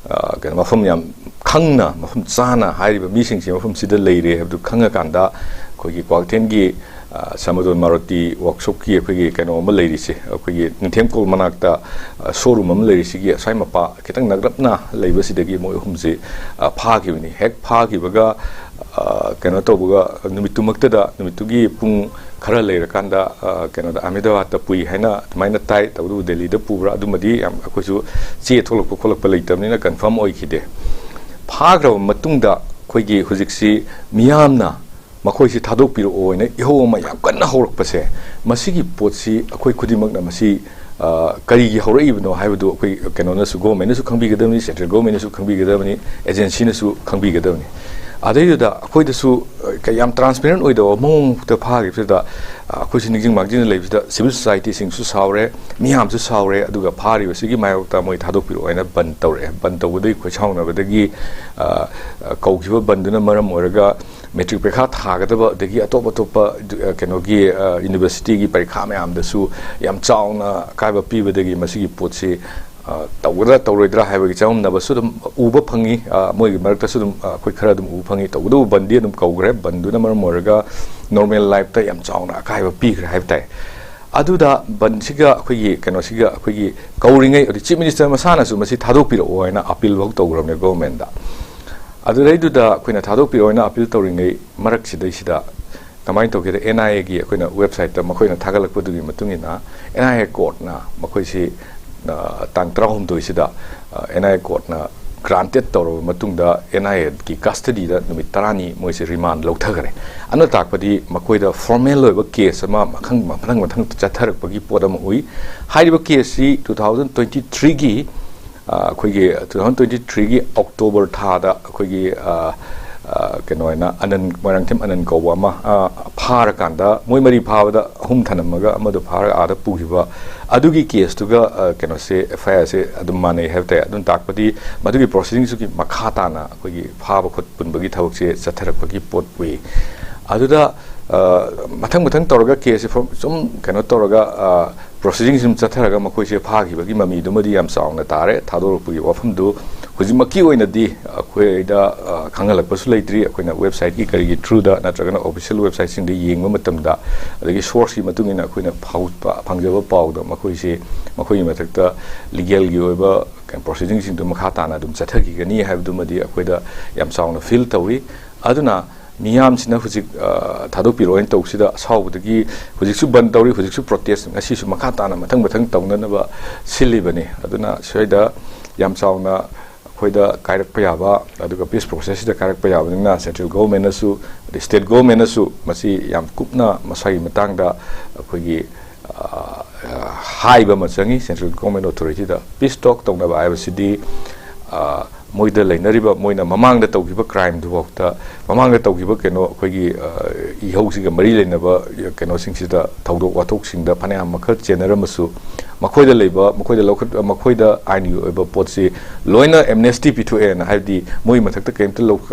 ꯑ, ꯀꯩꯅꯣ, ꯃꯐꯝ ꯌꯥꯝ ꯈꯪꯅ, ꯃꯐꯝ ꯆꯥꯅ ꯍꯥꯏꯔꯤꯕ ꯃꯤꯁꯤꯡꯁꯦ ꯃꯐꯝꯁꯤꯗ ꯂꯩꯔꯦ ꯍꯥꯏꯕꯗꯨ ꯈꯪꯉꯀꯥꯟꯗ, ꯑꯩꯈꯣꯏꯒꯤ ꯀ꯭ꯋꯥꯀꯩꯊꯦꯜꯒꯤ, ꯑ, ꯁꯃꯥꯗꯣꯟ ꯃꯥꯔꯨꯇꯤ workshopꯀꯤ ꯑꯩꯈꯣꯏꯒꯤ ꯀꯩꯅꯣ ꯑꯃ ꯂꯩꯔꯤꯁꯦ, ꯑꯩꯈꯣꯏꯒꯤ ꯅꯤꯡꯊꯦꯝ ꯀꯣꯜ ꯃꯅꯥꯛꯇ, ꯑ, showroom ꯑꯃ ꯂꯩꯔꯤꯁꯤꯒꯤ ꯑꯁ꯭ꯋꯥꯏ ꯃꯄꯥ ꯈꯤꯇꯪ ꯅꯛꯂꯞꯅ ꯂꯩꯕꯁꯤꯗꯒꯤ ꯃꯣꯏ ꯑꯍꯨꯝꯁꯤ, ꯑ, ꯐꯥꯈꯤꯕꯅꯤ꯫ ꯍꯦꯛ ꯐꯥꯈꯤꯕꯒ, ꯑ, ꯀꯩꯅꯣ ꯇꯧꯕꯒ, ꯅꯨꯃꯤꯠꯇꯨꯃꯛꯇꯗ, ꯅꯨꯃꯤꯠꯇꯨꯒꯤ ꯄꯨꯡ ꯈꯔ ꯂꯩꯔꯀꯥꯟꯗ, ꯑ, ꯀꯩꯅꯣꯗ, ꯑꯍꯃꯦꯗꯕꯥꯗꯇ ꯄꯨꯏ ꯍꯥꯏꯅ ꯑꯗꯨꯃꯥꯏꯅ ꯇꯥꯏ꯫ ꯇꯧꯕꯇꯕꯨ ꯗꯦꯜꯂꯤꯗ ꯄꯨꯕ꯭ꯔꯥ, ꯑꯗꯨꯃꯗꯤ ꯌꯥꯝ, ꯑꯩꯈꯣꯏꯁꯨ ꯆꯦ ꯊꯣꯛꯂꯛꯄ ꯈꯣꯠꯂꯛꯄ ꯂꯩꯇꯕꯅꯤꯅ confirm ꯑꯣꯏꯈꯤꯗꯦ꯫ ꯐꯥꯈ꯭ꯔꯕ ꯃꯇꯨꯡꯗ ꯑꯩꯈꯣꯏꯒꯤ ꯍꯧꯖꯤꯛꯁꯤ ꯃꯤꯌꯥꯝꯅ ꯃꯈꯣꯏꯁꯤ ꯊꯥꯗꯣꯛꯄꯤꯔꯛꯑꯣ ꯍꯥꯏꯅ ꯏꯍꯧ ꯑꯃ ꯌꯥꯝ ꯀꯟꯅ ꯍꯧꯔꯛꯄꯁꯦ, ꯃꯁꯤꯒꯤ ꯄꯣꯠꯁꯤ ꯑꯩꯈꯣꯏ ꯈꯨꯗꯤꯡꯃꯛꯅ ꯃꯁꯤ, ꯑ, ꯀꯔꯤꯒꯤ ꯍꯧꯔꯛꯏꯕꯅꯣ ꯍꯥꯏꯕꯗꯨ ꯑꯩꯈꯣꯏ ꯀꯩꯅꯣꯅꯁꯨ, governmentꯅꯁꯨ ꯈꯪꯕꯤꯒꯗꯕꯅꯤ, central governmentꯅꯁꯨ ꯈꯪꯕꯤꯒꯗꯕꯅꯤ, agencyꯅꯁꯨ ꯈꯪꯕꯤꯒꯗꯕꯅꯤ꯫ ꯑꯗꯩꯗꯨꯗ ꯑꯩꯈꯣꯏꯗꯁꯨ, ꯑ, ꯀ-, ꯌꯥꯝ transparent ꯑꯣꯏꯗꯕ ꯃꯑꯣꯡꯗ ꯐꯥꯈꯤꯕꯁꯤꯗ, ꯑ, ꯑꯩꯈꯣꯏꯁꯨ ꯅꯤꯡꯁꯤꯡ ꯃꯥꯡꯖꯤꯡꯅ ꯂꯩꯕꯁꯤꯗ civil societyꯁꯤꯡꯁꯨ ꯁꯥꯎꯔꯦ, ꯃꯤꯌꯥꯝꯁꯨ ꯁꯥꯎꯔꯦ, ꯑꯗꯨꯒ ꯐꯥꯔꯤꯕꯁꯤꯒꯤ ꯃꯥꯌꯣꯛꯇ ꯃꯣꯏ ꯊꯥꯗꯣꯛꯄꯤꯔꯛꯑꯣ ꯍꯥꯏꯅ ꯕꯟ ꯇꯧꯔꯛꯑꯦ꯫ ꯕꯟ ꯇꯧꯕꯗꯒꯤ ꯈꯣꯏ ꯁꯥꯎꯅꯕꯗꯒꯤ, ꯑ, ꯑ, ꯀꯧꯈꯤꯕ ꯕꯟꯗꯨꯅ ꯃꯔꯝ ꯑꯣꯏꯔꯒ ꯃꯦꯇ꯭ꯔꯤꯛ ꯄꯔꯤꯈꯥ ꯊꯥꯒꯗꯕ ꯑꯗꯒꯤ ꯑꯇꯣꯞ ꯑꯇꯣꯞꯄ, ꯑ, ꯀꯩꯅꯣꯒꯤ, ꯑ, universityꯒꯤ ꯄꯔꯤꯈꯥ ꯃꯌꯥꯝꯗꯁꯨ ꯌꯥꯝ ꯆꯥꯎꯅ ꯑꯀꯥꯏꯕ ꯄꯤꯕꯗꯒꯤ ꯃꯁꯤꯒꯤ ꯄꯣꯠꯁꯤ, ꯑ, ꯇꯧꯒꯗ꯭ꯔꯥ ꯇꯧꯔꯣꯏꯗ꯭ꯔꯥ ꯍꯥꯏꯕꯒꯤ ꯆꯃꯝꯅꯕꯁꯨ ꯑꯗꯨꯝ ꯎꯕ ꯐꯪꯉꯤ꯫ ꯑ, ꯃꯣꯏꯒꯤ ꯃꯔꯛꯇꯁꯨ ꯑꯗꯨꯝ, ꯑ, ꯑꯩꯈꯣꯏ ꯈꯔ ꯑꯗꯨꯝ ꯎꯕ ꯐꯪꯉꯤ꯫ ꯇꯧꯕꯇꯕꯨ ꯕꯟꯗꯤ ꯑꯗꯨꯝ ꯀꯧꯈ꯭ꯔꯦ꯫ ꯕꯟꯗꯨꯅ ꯃꯔꯝ ꯑꯣꯏꯔꯒ normal lifeꯇ ꯌꯥꯝ ꯆꯥꯎꯅ ꯑꯀꯥꯏꯕ ꯄꯤꯈ꯭ꯔꯦ ꯍꯥꯏꯕ ꯇꯥꯏ꯫ ꯑꯗꯨꯗ ꯕꯟꯁꯤꯒ ꯑꯩꯈꯣꯏꯒꯤ ꯀꯩꯅꯣꯁꯤꯒ ꯑꯩꯈꯣꯏꯒꯤ ꯀꯧꯔꯤꯉꯩ, ꯑꯗꯨ Chief Minister ꯃꯁꯥꯅꯁꯨ ꯃꯁꯤ ꯊꯥꯗꯣꯛꯄꯤꯔꯛꯑꯣ ꯍꯥꯏꯅ appeal ꯐꯥꯎ ꯇꯧꯈ꯭ꯔꯕꯅꯦ governmentꯗ꯫ ꯑꯗꯨꯗꯩꯗꯨꯗ ꯑꯩꯈꯣꯏꯅ ꯊꯥꯗꯣꯛꯄꯤꯔꯛꯑꯣ ꯍꯥꯏꯅ appeal ꯇꯧꯔꯤꯉꯩ ꯃꯔꯛꯁꯤꯗꯩꯁꯤꯗ ꯀꯃꯥꯏꯅ ꯇꯧꯒꯦꯗ, NIAꯒꯤ ꯑꯩꯈꯣꯏꯅ websiteꯇ ꯃꯈꯣꯏꯅ ꯊꯥꯒꯠꯂꯛꯄꯗꯨꯒꯤ ꯃꯇꯨꯡ ꯏꯟꯅ, NIA courtꯅ ꯃꯈꯣꯏꯁꯤ, ꯑ, ꯇꯥꯡ ꯇꯔꯥꯍꯨꯝꯗꯣꯏꯁꯤꯗ, ꯑ, NIA courtꯅ granted ꯇꯧꯔꯕ ꯃꯇꯨꯡꯗ, NIAꯒꯤ custodyꯗ ꯅꯨꯃꯤꯠ ꯇꯔꯥꯅꯤ ꯃꯣꯏꯁꯦ remand ꯂꯧꯊꯈꯔꯦ꯫ ꯑꯗꯨꯅ ꯇꯥꯛꯄꯗꯤ ꯃꯈꯣꯏꯗ formal ꯑꯣꯏꯕ case ꯑꯃ ꯃꯈꯪ-, ꯃꯊꯪ ꯃꯊꯪ ꯆꯠꯊꯔꯛꯄꯒꯤ ꯄꯣꯠ ꯑꯃ ꯎꯏ꯫ ꯍꯥꯏꯔꯤꯕ caseꯁꯤ two thousand twenty threeꯒꯤ, ꯑ, ꯑꯩꯈꯣꯏꯒꯤ two thousand twenty threeꯒꯤ October ꯊꯥꯗ ꯑꯩꯈꯣꯏꯒꯤ, ꯑ, ꯑ, ꯀꯩꯅꯣ ꯍꯥꯏꯅ ꯑꯅꯟ, ꯃꯣꯏꯔꯥꯡꯊꯦꯝ ꯑꯅꯟ ꯀꯧꯕ ꯑꯃ, ꯑ, ꯐꯥꯔꯀꯥꯟꯗ ꯃꯣꯏ ꯃꯔꯤ ꯐꯥꯕꯗ ꯑꯍꯨꯝ ꯊꯅꯝꯃꯒ ꯑꯃꯗꯣ ꯐꯥꯔꯒ ꯑꯥꯗ ꯄꯨꯈꯤꯕ, ꯑꯗꯨꯒꯤ caseꯇꯨꯒ, ꯑ, ꯀꯩꯅꯣꯁꯦ, FIRꯁꯦ ꯑꯗꯨꯝ ꯃꯥꯟꯅꯩ ꯍꯥꯏꯕ ꯇꯥꯏ꯫ ꯑꯗꯨꯅ ꯇꯥꯛꯄꯗꯤ ꯃꯗꯨꯒꯤ proceedingsꯇꯨꯒꯤ ꯃꯈꯥ ꯇꯥꯅ ꯑꯩꯈꯣꯏꯒꯤ ꯐꯥꯕ ꯈꯣꯠ ꯄꯨꯟꯕꯒꯤ ꯊꯕꯛꯁꯦ ꯆꯠꯊꯔꯛꯄꯒꯤ ꯄꯣꯠ ꯎꯏ꯫ ꯑꯗꯨꯗ, ꯃꯊꯪ ꯃꯊꯪ ꯇꯧꯔꯒ ꯀꯦꯁꯁꯦ ꯁꯨꯝ ꯀꯩꯅꯣ ꯇꯧꯔꯒ, ꯄ꯭ꯔꯣꯁꯤꯗꯤꯡꯁꯤ ꯁꯨꯝ ꯆꯠꯊꯔꯒ ꯃꯈꯣꯏꯁꯦ ꯐꯥꯈꯤꯕꯒꯤ ꯃꯃꯤꯗꯨꯃꯗꯤ ꯌꯥꯝ ꯆꯥꯎꯅ ꯇꯥꯔꯦ꯫ ꯊꯥꯗꯣꯔꯛꯄꯒꯤ ꯋꯥꯐꯝꯗꯨ ꯍꯧꯖꯤꯛꯃꯛꯀꯤ ꯑꯣꯏꯅꯗꯤ ꯑꯩꯈꯣꯏꯗ ꯈꯪꯍꯜꯂꯛꯄꯁꯨ ꯂꯩꯇ꯭ꯔꯤ꯫ ꯑꯩꯈꯣꯏꯅ ꯋꯦꯕꯁꯥꯏꯠꯀꯤ ꯀꯔꯤꯒꯤ ꯊ꯭ꯔꯨꯗ ꯅꯠꯇ꯭ꯔꯒꯅ ꯑꯣꯐꯤꯁꯤꯌꯦꯜ ꯋꯦꯕꯁꯥꯏꯠꯁꯤꯡꯗ ꯌꯦꯡꯕ ꯃꯇꯝꯗ, ꯑꯗꯒꯤ ꯁꯣꯔꯁꯀꯤ ꯃꯇꯨꯡ ꯏꯟꯅ ꯑꯩꯈꯣꯏꯅ ꯐꯪꯖꯕ ꯄꯥꯎꯗ ꯃꯈꯣꯏꯁꯦ, ꯃꯈꯣꯏꯒꯤ ꯃꯊꯛꯇ ꯂꯤꯒꯦꯜꯒꯤ ꯑꯣꯏꯕ ꯄ꯭ꯔꯣꯁꯤꯗꯤꯡꯁꯤꯡꯗꯨ ꯃꯈꯥ ꯇꯥꯅ ꯑꯗꯨꯝ ꯆꯠꯊꯈꯤꯒꯅꯤ ꯍꯥꯏꯕꯗꯨꯃꯗꯤ ꯑꯩꯈꯣꯏꯗ ꯌꯥꯝ ꯆꯥꯎꯅ ꯐꯤꯜ ꯇꯧꯏ꯫ ꯑꯗꯨꯅ ꯃꯤꯌꯥꯝꯁꯤꯅ ꯍꯧꯖꯤꯛ ꯊꯥꯗꯣꯛꯄꯤꯔꯣꯅ ꯇꯧꯕꯁꯤꯗ ꯑꯁꯥꯎꯕꯗꯒꯤ ꯍꯧꯖꯤꯛꯁꯨ ꯕꯟ ꯇꯧꯔꯤ, ꯍꯧꯖꯤꯛꯁꯨ ꯄ꯭ꯔꯣꯇꯦꯁ ꯉꯁꯤꯁꯨ ꯃꯈꯥ ꯇꯥꯅ ꯃꯊꯪ ꯃꯊꯪ ꯇꯧꯅꯅꯕ ꯁꯤꯜꯂꯤꯕꯅꯤ꯫ ꯑꯗꯨꯅ ꯁꯤꯗ ꯌꯥꯝ ꯆꯥꯎꯅ ꯑꯩꯈꯣꯏꯗ ꯀꯥꯏꯔꯛꯄ ꯌꯥꯕ, ꯑꯗꯨꯒ ꯄꯤꯁ ꯄ꯭ꯔꯣꯁꯦꯁꯁꯤꯗ ꯀꯥꯏꯔꯛꯄ ꯌꯥꯕꯅꯤꯅ ꯁꯦꯟꯇ꯭ꯔꯦꯜ ꯒꯣꯚꯔꯟꯃꯦꯟꯅꯁꯨ ꯑꯗꯩ ꯁ꯭ꯇꯦꯠ ꯒꯣꯚꯔꯟꯃꯦꯟꯅꯁꯨ ꯃꯁꯤ ꯌꯥꯝ ꯀꯨꯞꯅ ꯃꯁꯥꯒꯤ ꯃꯇꯥꯡꯗ ꯑꯩꯈꯣꯏꯒꯤ ꯍꯥꯏꯕ ꯑꯃ ꯆꯪꯉꯤ꯫ ꯁꯦꯟꯇ꯭ꯔꯦꯜ ꯒꯣꯚꯔꯟꯃꯦꯟ ꯑꯣꯊꯣꯔꯤꯇꯤꯗ ꯄꯤꯁ ꯇꯣꯛ ꯇꯧꯅꯕ ꯍꯥꯏꯕꯁꯤꯗꯤ ꯃꯣꯏꯗ ꯂꯩꯅꯔꯤꯕ, ꯃꯣꯏꯅ ꯃꯃꯥꯡꯗ ꯇꯧꯈꯤꯕ ꯀ꯭ꯔꯥꯏꯝꯗꯨꯐꯥꯎꯗ, ꯃꯃꯥꯡꯗ ꯇꯧꯈꯤꯕ ꯀꯩꯅꯣ ꯑꯩꯈꯣꯏꯒꯤ ꯏꯍꯧꯁꯤꯒ ꯃꯔꯤ ꯂꯩꯅꯕ ꯀꯩꯅꯣꯁꯤꯡꯁꯤꯗ, ꯊꯧꯗꯣꯛ ꯋꯥꯊꯣꯛꯁꯤꯡꯗ ꯐꯅꯌꯥꯝ ꯃꯈꯜ ꯆꯦꯟꯅꯔꯝꯃꯁꯨ, ꯃꯈꯣꯏꯗ ꯂꯩꯕ, ꯃꯈꯣꯏꯗ ꯂꯧꯈꯠ ꯃꯈꯣꯏꯗ ꯑꯥꯏꯟꯒꯤ ꯑꯣꯏꯕ ꯄꯣꯠꯁꯤ ꯂꯣꯏꯅ ꯑꯦꯝꯅꯦꯁꯇꯤ ꯄꯤꯊꯣꯛꯑꯦꯅ, ꯍꯥꯏꯕꯗꯤ ꯃꯣꯏ ꯃꯊꯛꯇ ꯀꯔꯤꯝꯇ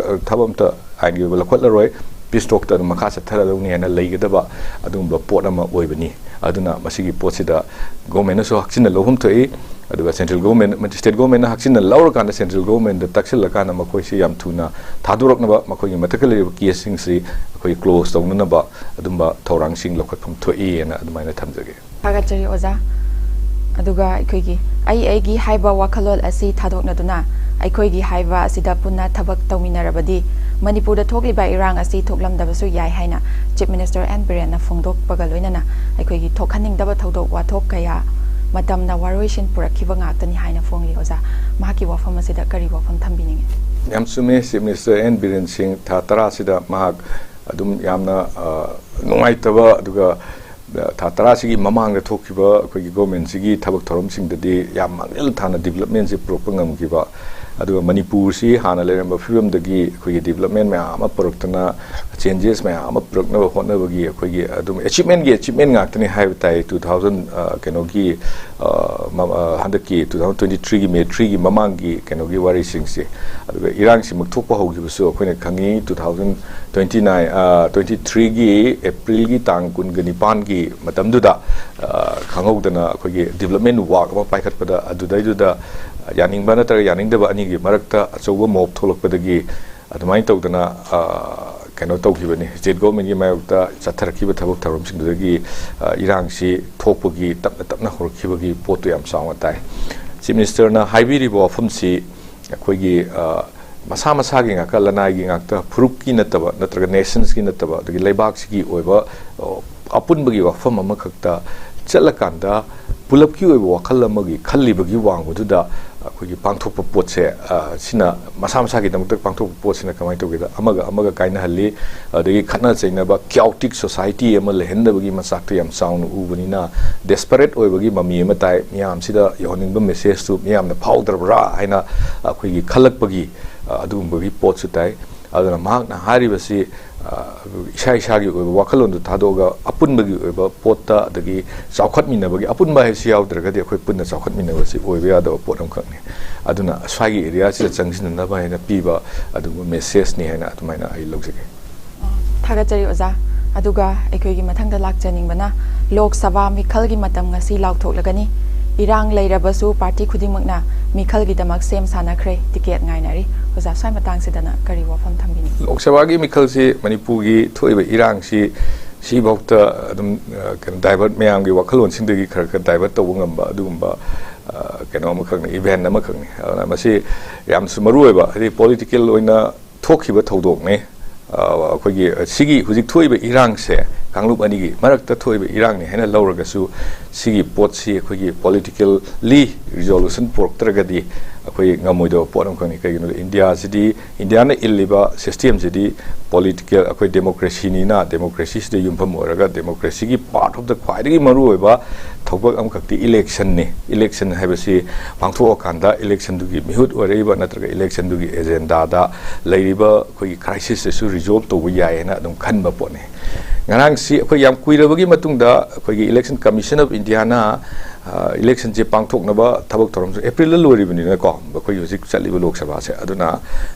ꯊꯕꯛ ꯑꯝꯇ ꯑꯥꯏꯟꯒꯤ ꯑꯣꯏꯕ ꯂꯧꯈꯠꯂꯔꯣꯏ, ꯄꯤꯁ ꯇꯣꯛꯇ ꯑꯗꯨꯝ ꯃꯈꯥ ꯆꯠꯊꯔꯗꯧꯅꯤ ꯍꯥꯏꯅ ꯂꯩꯒꯗꯕ ꯑꯗꯨꯒꯨꯝꯕ ꯄꯣꯠ ꯑꯃ ꯑꯣꯏꯕꯅꯤ꯫ ꯑꯗꯨꯅ ꯃꯁꯤꯒꯤ ꯄꯣꯠꯁꯤꯗ ꯒꯣꯚꯔꯟꯃꯦꯟꯅꯁꯨ ꯍꯛꯆꯤꯟꯅ ꯂꯧꯐꯝ ꯊꯣꯛꯏ꯫ ꯑꯗꯨꯒ ꯁꯦꯟꯇ꯭ꯔꯦꯜ ꯒꯣꯚꯔꯟꯃꯦꯟ, ꯁ꯭ꯇꯦꯠ ꯒꯣꯚꯔꯟꯃꯦꯟꯅ ꯍꯛꯆꯤꯟꯅ ꯂꯧꯔꯀꯥꯟꯗ ꯁꯦꯟꯇ꯭ꯔꯦꯜ ꯒꯣꯚꯔꯟꯃꯦꯟꯗ ꯇꯛꯁꯤꯜꯂꯀꯥꯟꯗ ꯃꯈꯣꯏꯁꯤ ꯌꯥꯝ ꯊꯨꯅ ꯊꯥꯗꯣꯔꯛꯅꯕ, ꯃꯈꯣꯏꯒꯤ ꯃꯊꯛꯇ ꯂꯩꯔꯤꯕ ꯀꯦꯁꯁꯤꯡꯁꯤ ꯑꯩꯈꯣꯏ ꯀ꯭ꯂꯣꯖ ꯇꯧꯅꯅꯕ ꯑꯗꯨꯝꯕ ꯊꯧꯔꯥꯡꯁꯤꯡ ꯂꯧꯈꯠꯐꯝ ꯊꯣꯛꯏ ꯍꯥꯏꯅ ꯑꯗꯨꯃꯥꯏꯅ ꯊꯝꯖꯒꯦ꯫ ꯊꯥꯒꯠꯆꯔꯤ ꯑꯣꯖꯥ꯫ ꯑꯗꯨꯒ ꯑꯩꯈꯣꯏꯒꯤ ꯑꯩ ꯑꯩꯒꯤ ꯍꯥꯏꯕ ꯋꯥꯈꯜꯂꯣꯟ ꯑꯁꯤ ꯊꯥꯗꯣꯛꯅꯗꯨꯅ ꯑꯩꯈꯣꯏꯒꯤ ꯍꯥꯏꯕ ꯑꯁꯤꯗ ꯄꯨꯟꯅ ꯊꯕꯛ ꯇꯧꯃꯤꯟꯅꯔꯕꯗꯤ ꯃꯅꯤꯄꯨꯔꯗ ꯊꯣꯛꯂꯤꯕ ꯏꯔꯥꯡ ꯑꯁꯤ ꯊꯣꯛꯂꯝꯗꯕꯁꯨ ꯌꯥꯏ ꯍꯥꯏꯅ ꯆꯤꯐ ꯃꯤꯅꯤꯁꯇꯔ ꯑꯦꯟ ꯕꯤꯔꯦꯟꯅ ꯐꯣꯡꯗꯣꯛꯄꯒ ꯂꯣꯏꯅꯅ ꯑꯩꯈꯣꯏꯒꯤ ꯊꯣꯛꯍꯟꯅꯤꯡꯗꯕ ꯊꯧꯗꯣꯛ ꯋꯥꯊꯣꯛ ꯀꯌꯥ ꯃꯇꯝꯅ ꯋꯥꯔꯣꯏꯁꯤꯟ ꯄꯨꯔꯛꯈꯤꯕ ꯉꯥꯛꯇꯅꯤ ꯍꯥꯏꯅ ꯐꯣꯡꯂꯤ ꯑꯣꯖꯥ꯫ ꯃꯍꯥꯛꯀꯤ ꯋꯥꯐꯝ ꯑꯁꯤꯗ ꯀꯔꯤ ꯋꯥꯐꯝ ꯊꯝꯕꯤꯅꯤꯡꯏ? ꯌꯥꯝ ꯆꯨꯝꯃꯦ, ꯆꯤꯐ ꯃꯤꯅꯤꯁꯇꯔ ꯑꯦꯟ ꯕꯤꯔꯦꯟ ꯁꯤꯡ ꯊꯥ ꯇꯔꯥꯁꯤꯗ ꯃꯍꯥꯛ ꯑꯗꯨꯝ ꯌꯥꯝꯅ ꯅꯨꯡꯉꯥꯏꯇꯕ, ꯑꯗꯨꯒ ꯊꯥ ꯇꯔꯥꯁꯤꯒꯤ ꯃꯃꯥꯡꯗ ꯊꯣꯛꯈꯤꯕ ꯑꯩꯈꯣꯏꯒꯤ ꯒꯣꯔꯃꯦꯟꯁꯤꯒꯤ ꯊꯕꯛ ꯊꯧꯔꯝꯁꯤꯡꯗꯗꯤ ꯌꯥꯝ ꯃꯥꯡꯖꯤꯜ ꯊꯥꯅ ꯗꯤꯕꯂꯞꯃꯦꯟꯁꯤ ꯄꯨꯔꯛꯄ ꯉꯝꯈꯤꯕ, ꯑꯗꯨꯒ ꯃꯅꯤꯄꯨꯔꯁꯤ ꯍꯥꯟꯅ ꯂꯩꯔꯝꯕ ꯐꯤꯕꯝꯗꯒꯤ ꯑꯩꯈꯣꯏꯒꯤ development ꯃꯌꯥꯝ ꯑꯃ ꯄꯨꯔꯛꯇꯅ, changes ꯃꯌꯥꯝ ꯑꯃ ꯄꯨꯔꯛꯅꯕ ꯍꯣꯠꯅꯕꯒꯤ ꯑꯩꯈꯣꯏꯒꯤ ꯑꯗꯨꯝ achievementꯒꯤ achievement ꯉꯥꯛꯇꯅꯤ ꯍꯥꯏꯕ ꯇꯥꯏ꯫ Two thousand, ꯑ, ꯀꯩꯅꯣꯒꯤ, ꯑ, ꯃ-, ꯑ, ꯍꯟꯗꯛꯀꯤ two thousand twenty threeꯒꯤ May threeꯒꯤ ꯃꯃꯥꯡꯒꯤ ꯀꯩꯅꯣꯒꯤ ꯋꯥꯔꯤꯁꯤꯡꯁꯦ꯫ ꯑꯗꯨꯒ ꯏꯔꯥꯡꯁꯤꯃꯛ ꯊꯣꯛꯄ ꯍꯧꯈꯤꯕꯁꯨ ꯑꯩꯈꯣꯏꯅ ꯈꯪꯉꯤ꯫ Two thousand twenty nine, ꯑ, twenty threeꯒꯤ Aprilꯒꯤ ꯇꯥꯡ ꯀꯨꯟꯒ ꯅꯤꯄꯥꯟꯒꯤ ꯃꯇꯝꯗꯨꯗ, ꯑ, ꯈꯪꯍꯧꯗꯅ ꯑꯩꯈꯣꯏꯒꯤ development walk ꯑꯃ ꯄꯥꯏꯈꯠꯄꯗ, ꯑꯗꯨꯗꯩꯗꯨꯗ ꯌꯥꯅꯤꯡꯕ ꯅꯠꯇ꯭ꯔꯒ ꯌꯥꯅꯤꯡꯗꯕ ꯑꯅꯤꯒꯤ ꯃꯔꯛꯇ ꯑꯆꯧꯕ mob ꯊꯣꯛꯂꯛꯄꯗꯒꯤ ꯑꯗꯨꯃꯥꯏꯅ ꯇꯧꯗꯅ, ꯑ, ꯀꯩꯅꯣ ꯇꯧꯈꯤꯕꯅꯤ꯫ State governmentꯀꯤ ꯃꯥꯌꯣꯛꯇ ꯆꯠꯊꯔꯛꯈꯤꯕ ꯊꯕꯛ ꯊꯧꯔꯝꯁꯤꯡꯗꯨꯗꯒꯤ, ꯑ, ꯏꯔꯥꯡꯁꯤ ꯊꯣꯛꯄꯒꯤ ꯇꯞꯅ ꯇꯞꯅ ꯍꯧꯔꯛꯈꯤꯕꯒꯤ ꯄꯣꯠꯇꯨ ꯌꯥꯝ ꯆꯥꯎꯅ ꯇꯥꯏ꯫ Chief Ministerꯅ ꯍꯥꯏꯕꯤꯔꯤꯕ ꯋꯥꯐꯝꯁꯤ ꯑꯩꯈꯣꯏꯒꯤ, ꯑ, ꯃꯁꯥ ꯃꯁꯥꯒꯤ ꯉꯥꯛꯇ, ꯂꯅꯥꯏꯒꯤ ꯉꯥꯛꯇ, ꯐꯨꯔꯨꯞꯀꯤ ꯅꯠꯇꯕ ꯅꯠꯇ꯭ꯔꯒ nationꯁꯀꯤ ꯅꯠꯇꯕ, ꯑꯗꯒꯤ ꯂꯩꯕꯥꯛꯁꯤꯒꯤ ꯑꯣꯏꯕ, ꯑ, ꯑꯄꯨꯟꯕꯒꯤ ꯋꯥꯐꯝ ꯑꯃꯈꯛꯇ ꯆꯠꯂꯀꯥꯟꯗ ꯄꯨꯂꯞꯀꯤ ꯑꯣꯏꯕ ꯋꯥꯈꯜ ꯑꯃꯒꯤ ꯈꯜꯂꯤꯕꯒꯤ ꯋꯥꯡꯃꯗꯨꯗ ꯑꯩꯈꯣꯏꯒꯤ ꯄꯥꯡꯊꯣꯛꯄ ꯄꯣꯠꯁꯦ, ꯑ, ꯁꯤꯅ ꯃꯁꯥ ꯃꯁꯥꯒꯤꯗꯃꯛꯇ ꯄꯥꯡꯊꯣꯛꯄ ꯄꯣꯠꯁꯤꯅ ꯀꯃꯥꯏꯅ ꯇꯧꯒꯦꯗ, ꯑꯃꯒ ꯑꯃꯒ ꯀꯥꯏꯅꯍꯜꯂꯤ, ꯑꯗꯒꯤ ꯈꯠꯅ ꯆꯩꯅꯕ, chaotic society ꯑꯃ ꯂꯩꯍꯟꯗꯕꯒꯤ ꯃꯆꯥꯛꯇꯣ ꯌꯥꯝ ꯆꯥꯎꯅ ꯎꯕꯅꯤꯅ, desperate ꯑꯣꯏꯕꯒꯤ ꯃꯃꯤ ꯑꯃ ꯇꯥꯏ꯫ ꯃꯤꯌꯥꯝꯁꯤꯗ ꯌꯧꯍꯟꯅꯤꯡꯕ messageꯇꯨ ꯃꯤꯌꯥꯝꯅ ꯐꯥꯎꯗ꯭ꯔꯕ꯭ꯔꯥ ꯍꯥꯏꯅ ꯑꯩꯈꯣꯏꯒꯤ ꯈꯜꯂꯛꯄꯒꯤ, ꯑ, ꯑꯗꯨꯒꯨꯝꯕꯒꯤ ꯄꯣꯠꯁꯨ ꯇꯥꯏ꯫ ꯑꯗꯨꯅ ꯃꯍꯥꯛꯅ ꯍꯥꯏꯔꯤꯕꯁꯤ, ꯑ, ꯏꯁꯥ ꯏꯁꯥꯒꯤ ꯑꯣꯏꯕ ꯋꯥꯈꯜꯂꯣꯟꯗꯨ ꯊꯥꯗꯣꯛꯑꯒ ꯑꯄꯨꯟꯕꯒꯤ ꯑꯣꯏꯕ ꯄꯣꯠꯇ, ꯑꯗꯒꯤ ꯆꯥꯎꯈꯠꯃꯤꯟꯅꯕꯒꯤ, ꯑꯄꯨꯟꯕ ꯍꯥꯏꯁꯤ ꯌꯥꯎꯗ꯭ꯔꯒꯗꯤ ꯑꯩꯈꯣꯏ ꯄꯨꯟꯅ ꯆꯥꯎꯈꯠꯃꯤꯟꯅꯕꯁꯤ ꯑꯣꯏꯕ ꯌꯥꯗꯕ ꯄꯣꯠ ꯑꯃꯈꯛꯅꯤ꯫ ꯑꯗꯨꯅ ꯁ꯭ꯋꯥꯏꯒꯤ areaꯁꯤꯗ ꯆꯪꯁꯤꯟꯅꯅꯕ ꯍꯥꯏꯅ ꯄꯤꯕ ꯑꯗꯨꯒꯨꯝꯕ messageꯅꯤ ꯍꯥꯏꯅ ꯑꯗꯨꯃꯥꯏꯅ ꯑꯩ ꯂꯧꯖꯒꯦ꯫ ꯊꯥꯒꯠꯆꯔꯤ ꯑꯣꯖꯥ꯫ ꯑꯗꯨꯒ ꯑꯩꯈꯣꯏꯒꯤ ꯃꯊꯪꯗ ꯂꯥꯛꯆꯅꯤꯡꯕꯅ, ꯂꯣꯛ ꯁꯚꯥ ꯃꯤꯈꯜꯒꯤ ꯃꯇꯝ ꯉꯁꯤ ꯂꯥꯎꯊꯣꯛꯂꯒꯅꯤ꯫ ꯏꯔꯥꯡ ꯂꯩꯔꯕꯁꯨ party ꯈꯨꯗꯤꯡꯃꯛꯅ ꯃꯤꯈꯜꯒꯤꯗꯃꯛ ꯁꯦꯝ ꯁꯥꯅꯈ꯭ꯔꯦ, ticket ꯉꯥꯏꯅꯔꯤ꯫ ꯑꯣꯖꯥ, ꯁ꯭ꯋꯥꯏ ꯃꯇꯥꯡꯁꯤꯗꯅ ꯀꯔꯤ ꯋꯥꯐꯝ ꯊꯝꯕꯤꯅꯤꯡꯏ? ꯂꯣꯛ ꯁꯚꯥꯒꯤ ꯃꯤꯈꯜꯁꯤ ꯃꯅꯤꯄꯨꯔꯒꯤ ꯊꯣꯛꯏꯕ ꯏꯔꯥꯡꯁꯤ ꯁꯤꯐꯥꯎꯇ ꯑꯗꯨꯝ, ꯑ, ꯀꯩꯅꯣ, divert, ꯃꯌꯥꯝꯒꯤ ꯋꯥꯈꯜꯂꯣꯟꯁꯤꯡꯗꯒꯤ ꯈꯔ ꯈꯔ divert ꯇꯧꯕ ꯉꯝꯕ ꯑꯗꯨꯒꯨꯝꯕ, ꯑ, ꯀꯩꯅꯣ ꯑꯃꯈꯛꯅꯤ, event ꯑꯃꯈꯛꯅꯤ꯫ ꯑꯗꯨꯅ ꯃꯁꯤ ꯌꯥꯝꯁꯨ ꯃꯔꯨ ꯑꯣꯏꯕ, ꯍꯥꯏꯗꯤ political ꯑꯣꯏꯅ ꯊꯣꯛꯈꯤꯕ ꯊꯧꯗꯣꯛꯅꯤ꯫ ꯑ, ꯑꯩꯈꯣꯏꯒꯤ ꯁꯤꯒꯤ ꯍꯧꯖꯤꯛ ꯊꯣꯛꯏꯕ ꯏꯔꯥꯡꯁꯦ ꯀꯥꯡꯂꯨꯞ ꯑꯅꯤꯒꯤ ꯃꯔꯛꯇ ꯊꯣꯛꯏꯕ ꯏꯔꯥꯡꯅꯤ ꯍꯥꯏꯅ ꯂꯧꯔꯒꯁꯨ, ꯁꯤꯒꯤ ꯄꯣꯠꯁꯤ ꯑꯩꯈꯣꯏꯒꯤ politically resolution ꯄꯨꯔꯛꯇ꯭ꯔꯒꯗꯤ ꯑꯩꯈꯣꯏ ꯉꯝꯃꯣꯏꯗꯕ ꯄꯣꯠ ꯑꯃꯈꯛꯅꯤ꯫ ꯀꯩꯒꯤꯅꯣꯗ ꯏꯟꯗꯤꯌꯥꯁꯤꯗꯤ, ꯏꯟꯗꯤꯌꯥꯅ ꯏꯜꯂꯤꯕ systemꯁꯤꯗꯤ political, ꯑꯩꯈꯣꯏ democracyꯅꯤꯅ, democracyꯁꯤꯗ ꯌꯨꯝꯐꯝ ꯑꯣꯏꯔꯒ democracyꯒꯤ part of the ꯈ꯭ꯋꯥꯏꯗꯒꯤ ꯃꯔꯨꯑꯣꯏꯕ ꯊꯕꯛ ꯑꯃꯈꯛꯇꯤ ꯏꯂꯦꯛꯁꯟꯅꯤ꯫ ꯏꯂꯦꯛꯁꯟ ꯍꯥꯏꯕꯁꯤ ꯄꯥꯡꯊꯣꯛꯑꯀꯥꯟꯗ ꯏꯂꯦꯛꯁꯟꯗꯨꯒꯤ ꯃꯤꯍꯨꯠ ꯑꯣꯏꯔꯛꯏꯕ ꯅꯠꯇ꯭ꯔꯒ ꯏꯂꯦꯛꯁꯟꯗꯨꯒꯤ ꯑꯦꯖꯦꯟꯗꯥꯗ ꯂꯩꯔꯤꯕ ꯑꯩꯈꯣꯏꯒꯤ ꯀ꯭ꯔꯥꯏꯁꯤꯁꯇꯁꯨ ꯔꯤꯖꯣꯜꯕ ꯇꯧꯕ ꯌꯥꯏ ꯍꯥꯏꯅ ꯑꯗꯨꯝ ꯈꯟꯕ ꯄꯣꯠꯅꯤ꯫ ꯉꯔꯥꯡꯁꯤ ꯑꯩꯈꯣꯏ ꯌꯥꯝ ꯀꯨꯏꯔꯕꯒꯤ ꯃꯇꯨꯡꯗ ꯑꯩꯈꯣꯏꯒꯤ Election Commission of Indiaꯅ, ꯑ, ꯏꯂꯦꯛꯁꯟꯁꯦ ꯄꯥꯡꯊꯣꯛꯅꯕ ꯊꯕꯛ ꯊꯧꯔꯝꯁꯨ ꯑꯦꯄ꯭ꯔꯤꯜꯗ ꯂꯣꯏꯔꯤꯕꯅꯤꯅꯀꯣ, ꯑꯩꯈꯣꯏꯒꯤ ꯍꯧꯖꯤꯛ ꯆꯠꯂꯤꯕ ꯂꯣꯛ ꯁꯚꯥꯁꯦ꯫ ꯑꯗꯨꯅ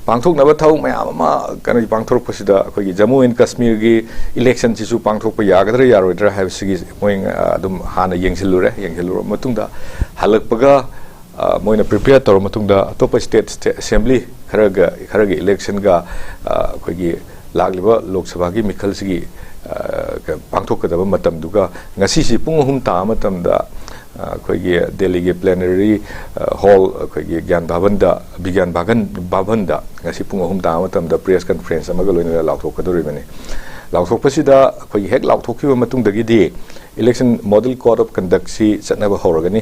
ꯄꯥꯡꯊꯣꯛꯅꯕ ꯊꯕꯛ ꯃꯌꯥꯝ ꯑꯃ ꯀꯩꯅꯣ ꯄꯥꯡꯊꯣꯔꯛꯄꯁꯤꯗ ꯑꯩꯈꯣꯏꯒꯤ ꯖꯃꯨ ꯑꯦꯟ ꯀꯥꯁꯃꯤꯔꯒꯤ ꯏꯂꯦꯛꯁꯟꯁꯤꯁꯨ ꯄꯥꯡꯊꯣꯛꯄ ꯌꯥꯒꯗ꯭ꯔꯥ ꯌꯥꯔꯣꯏꯗ꯭ꯔꯥ ꯍꯥꯏꯕꯁꯤꯒꯤ ꯃꯣꯏ, ꯑ, ꯑꯗꯨꯝ ꯍꯥꯟꯅ ꯌꯦꯡꯁꯤꯜꯂꯨꯔꯦ꯫ ꯌꯦꯡꯁꯤꯜꯂꯨꯔꯕ ꯃꯇꯨꯡꯗ ꯍꯜꯂꯛꯄꯒ, ꯑ, ꯃꯣꯏꯅ ꯄ꯭ꯔꯤꯄꯦꯌꯔ ꯇꯧꯔꯕ ꯃꯇꯨꯡꯗ ꯑꯇꯣꯞꯄ ꯁ꯭ꯇꯦꯠ, ꯁ꯭ꯇꯦꯠ ꯑꯦꯁꯦꯝꯕ꯭ꯂꯤ ꯈꯔꯒ, ꯈꯔꯒꯤ ꯏꯂꯦꯛꯁꯟꯒ, ꯑ, ꯑꯩꯈꯣꯏꯒꯤ ꯂꯥꯛꯂꯤꯕ ꯂꯣꯛ ꯁꯚꯥꯒꯤ ꯃꯤꯈꯜꯁꯤꯒꯤ, ꯑ, ꯀ-, ꯄꯥꯡꯊꯣꯛꯀꯗꯕ ꯃꯇꯝꯗꯨꯒ ꯉꯁꯤꯁꯤ ꯄꯨꯡ ꯑꯍꯨꯝ ꯇꯥꯕ ꯃꯇꯝꯗ, ꯑ, ꯑꯩꯈꯣꯏꯒꯤ ꯗꯦꯜꯂꯤꯒꯤ ꯄ꯭ꯂꯦꯅꯔꯤ, ꯑ, ꯍꯣꯜ, ꯑꯩꯈꯣꯏꯒꯤ ꯒ꯭ꯌꯥꯟ ꯚꯥꯕꯟꯗ, ꯕꯤꯒ꯭ꯌꯥꯟ ꯚꯥꯒꯟ-, ꯚꯥꯕꯟꯗ ꯉꯁꯤ ꯄꯨꯡ ꯑꯍꯨꯝ ꯇꯥꯕ ꯃꯇꯝꯗ ꯄ꯭ꯔꯦꯁ ꯀꯟꯐ꯭ꯔꯦꯟꯁ ꯑꯃꯒ ꯂꯣꯏꯅꯅ ꯂꯥꯎꯊꯣꯛꯀꯗꯧꯔꯤꯕꯅꯤ꯫ ꯂꯥꯎꯊꯣꯛꯄꯁꯤꯗ ꯑꯩꯈꯣꯏꯒꯤ ꯍꯦꯛ ꯂꯥꯎꯊꯣꯛꯈꯤꯕ ꯃꯇꯨꯡꯗꯒꯤꯗꯤ ꯏꯂꯦꯛꯁꯟ ꯃꯣꯗꯦꯜ ꯀꯣꯗ ꯑꯣꯐ ꯀꯟꯗꯛꯁꯤ ꯆꯠꯅꯕ ꯍꯧꯔꯒꯅꯤ꯫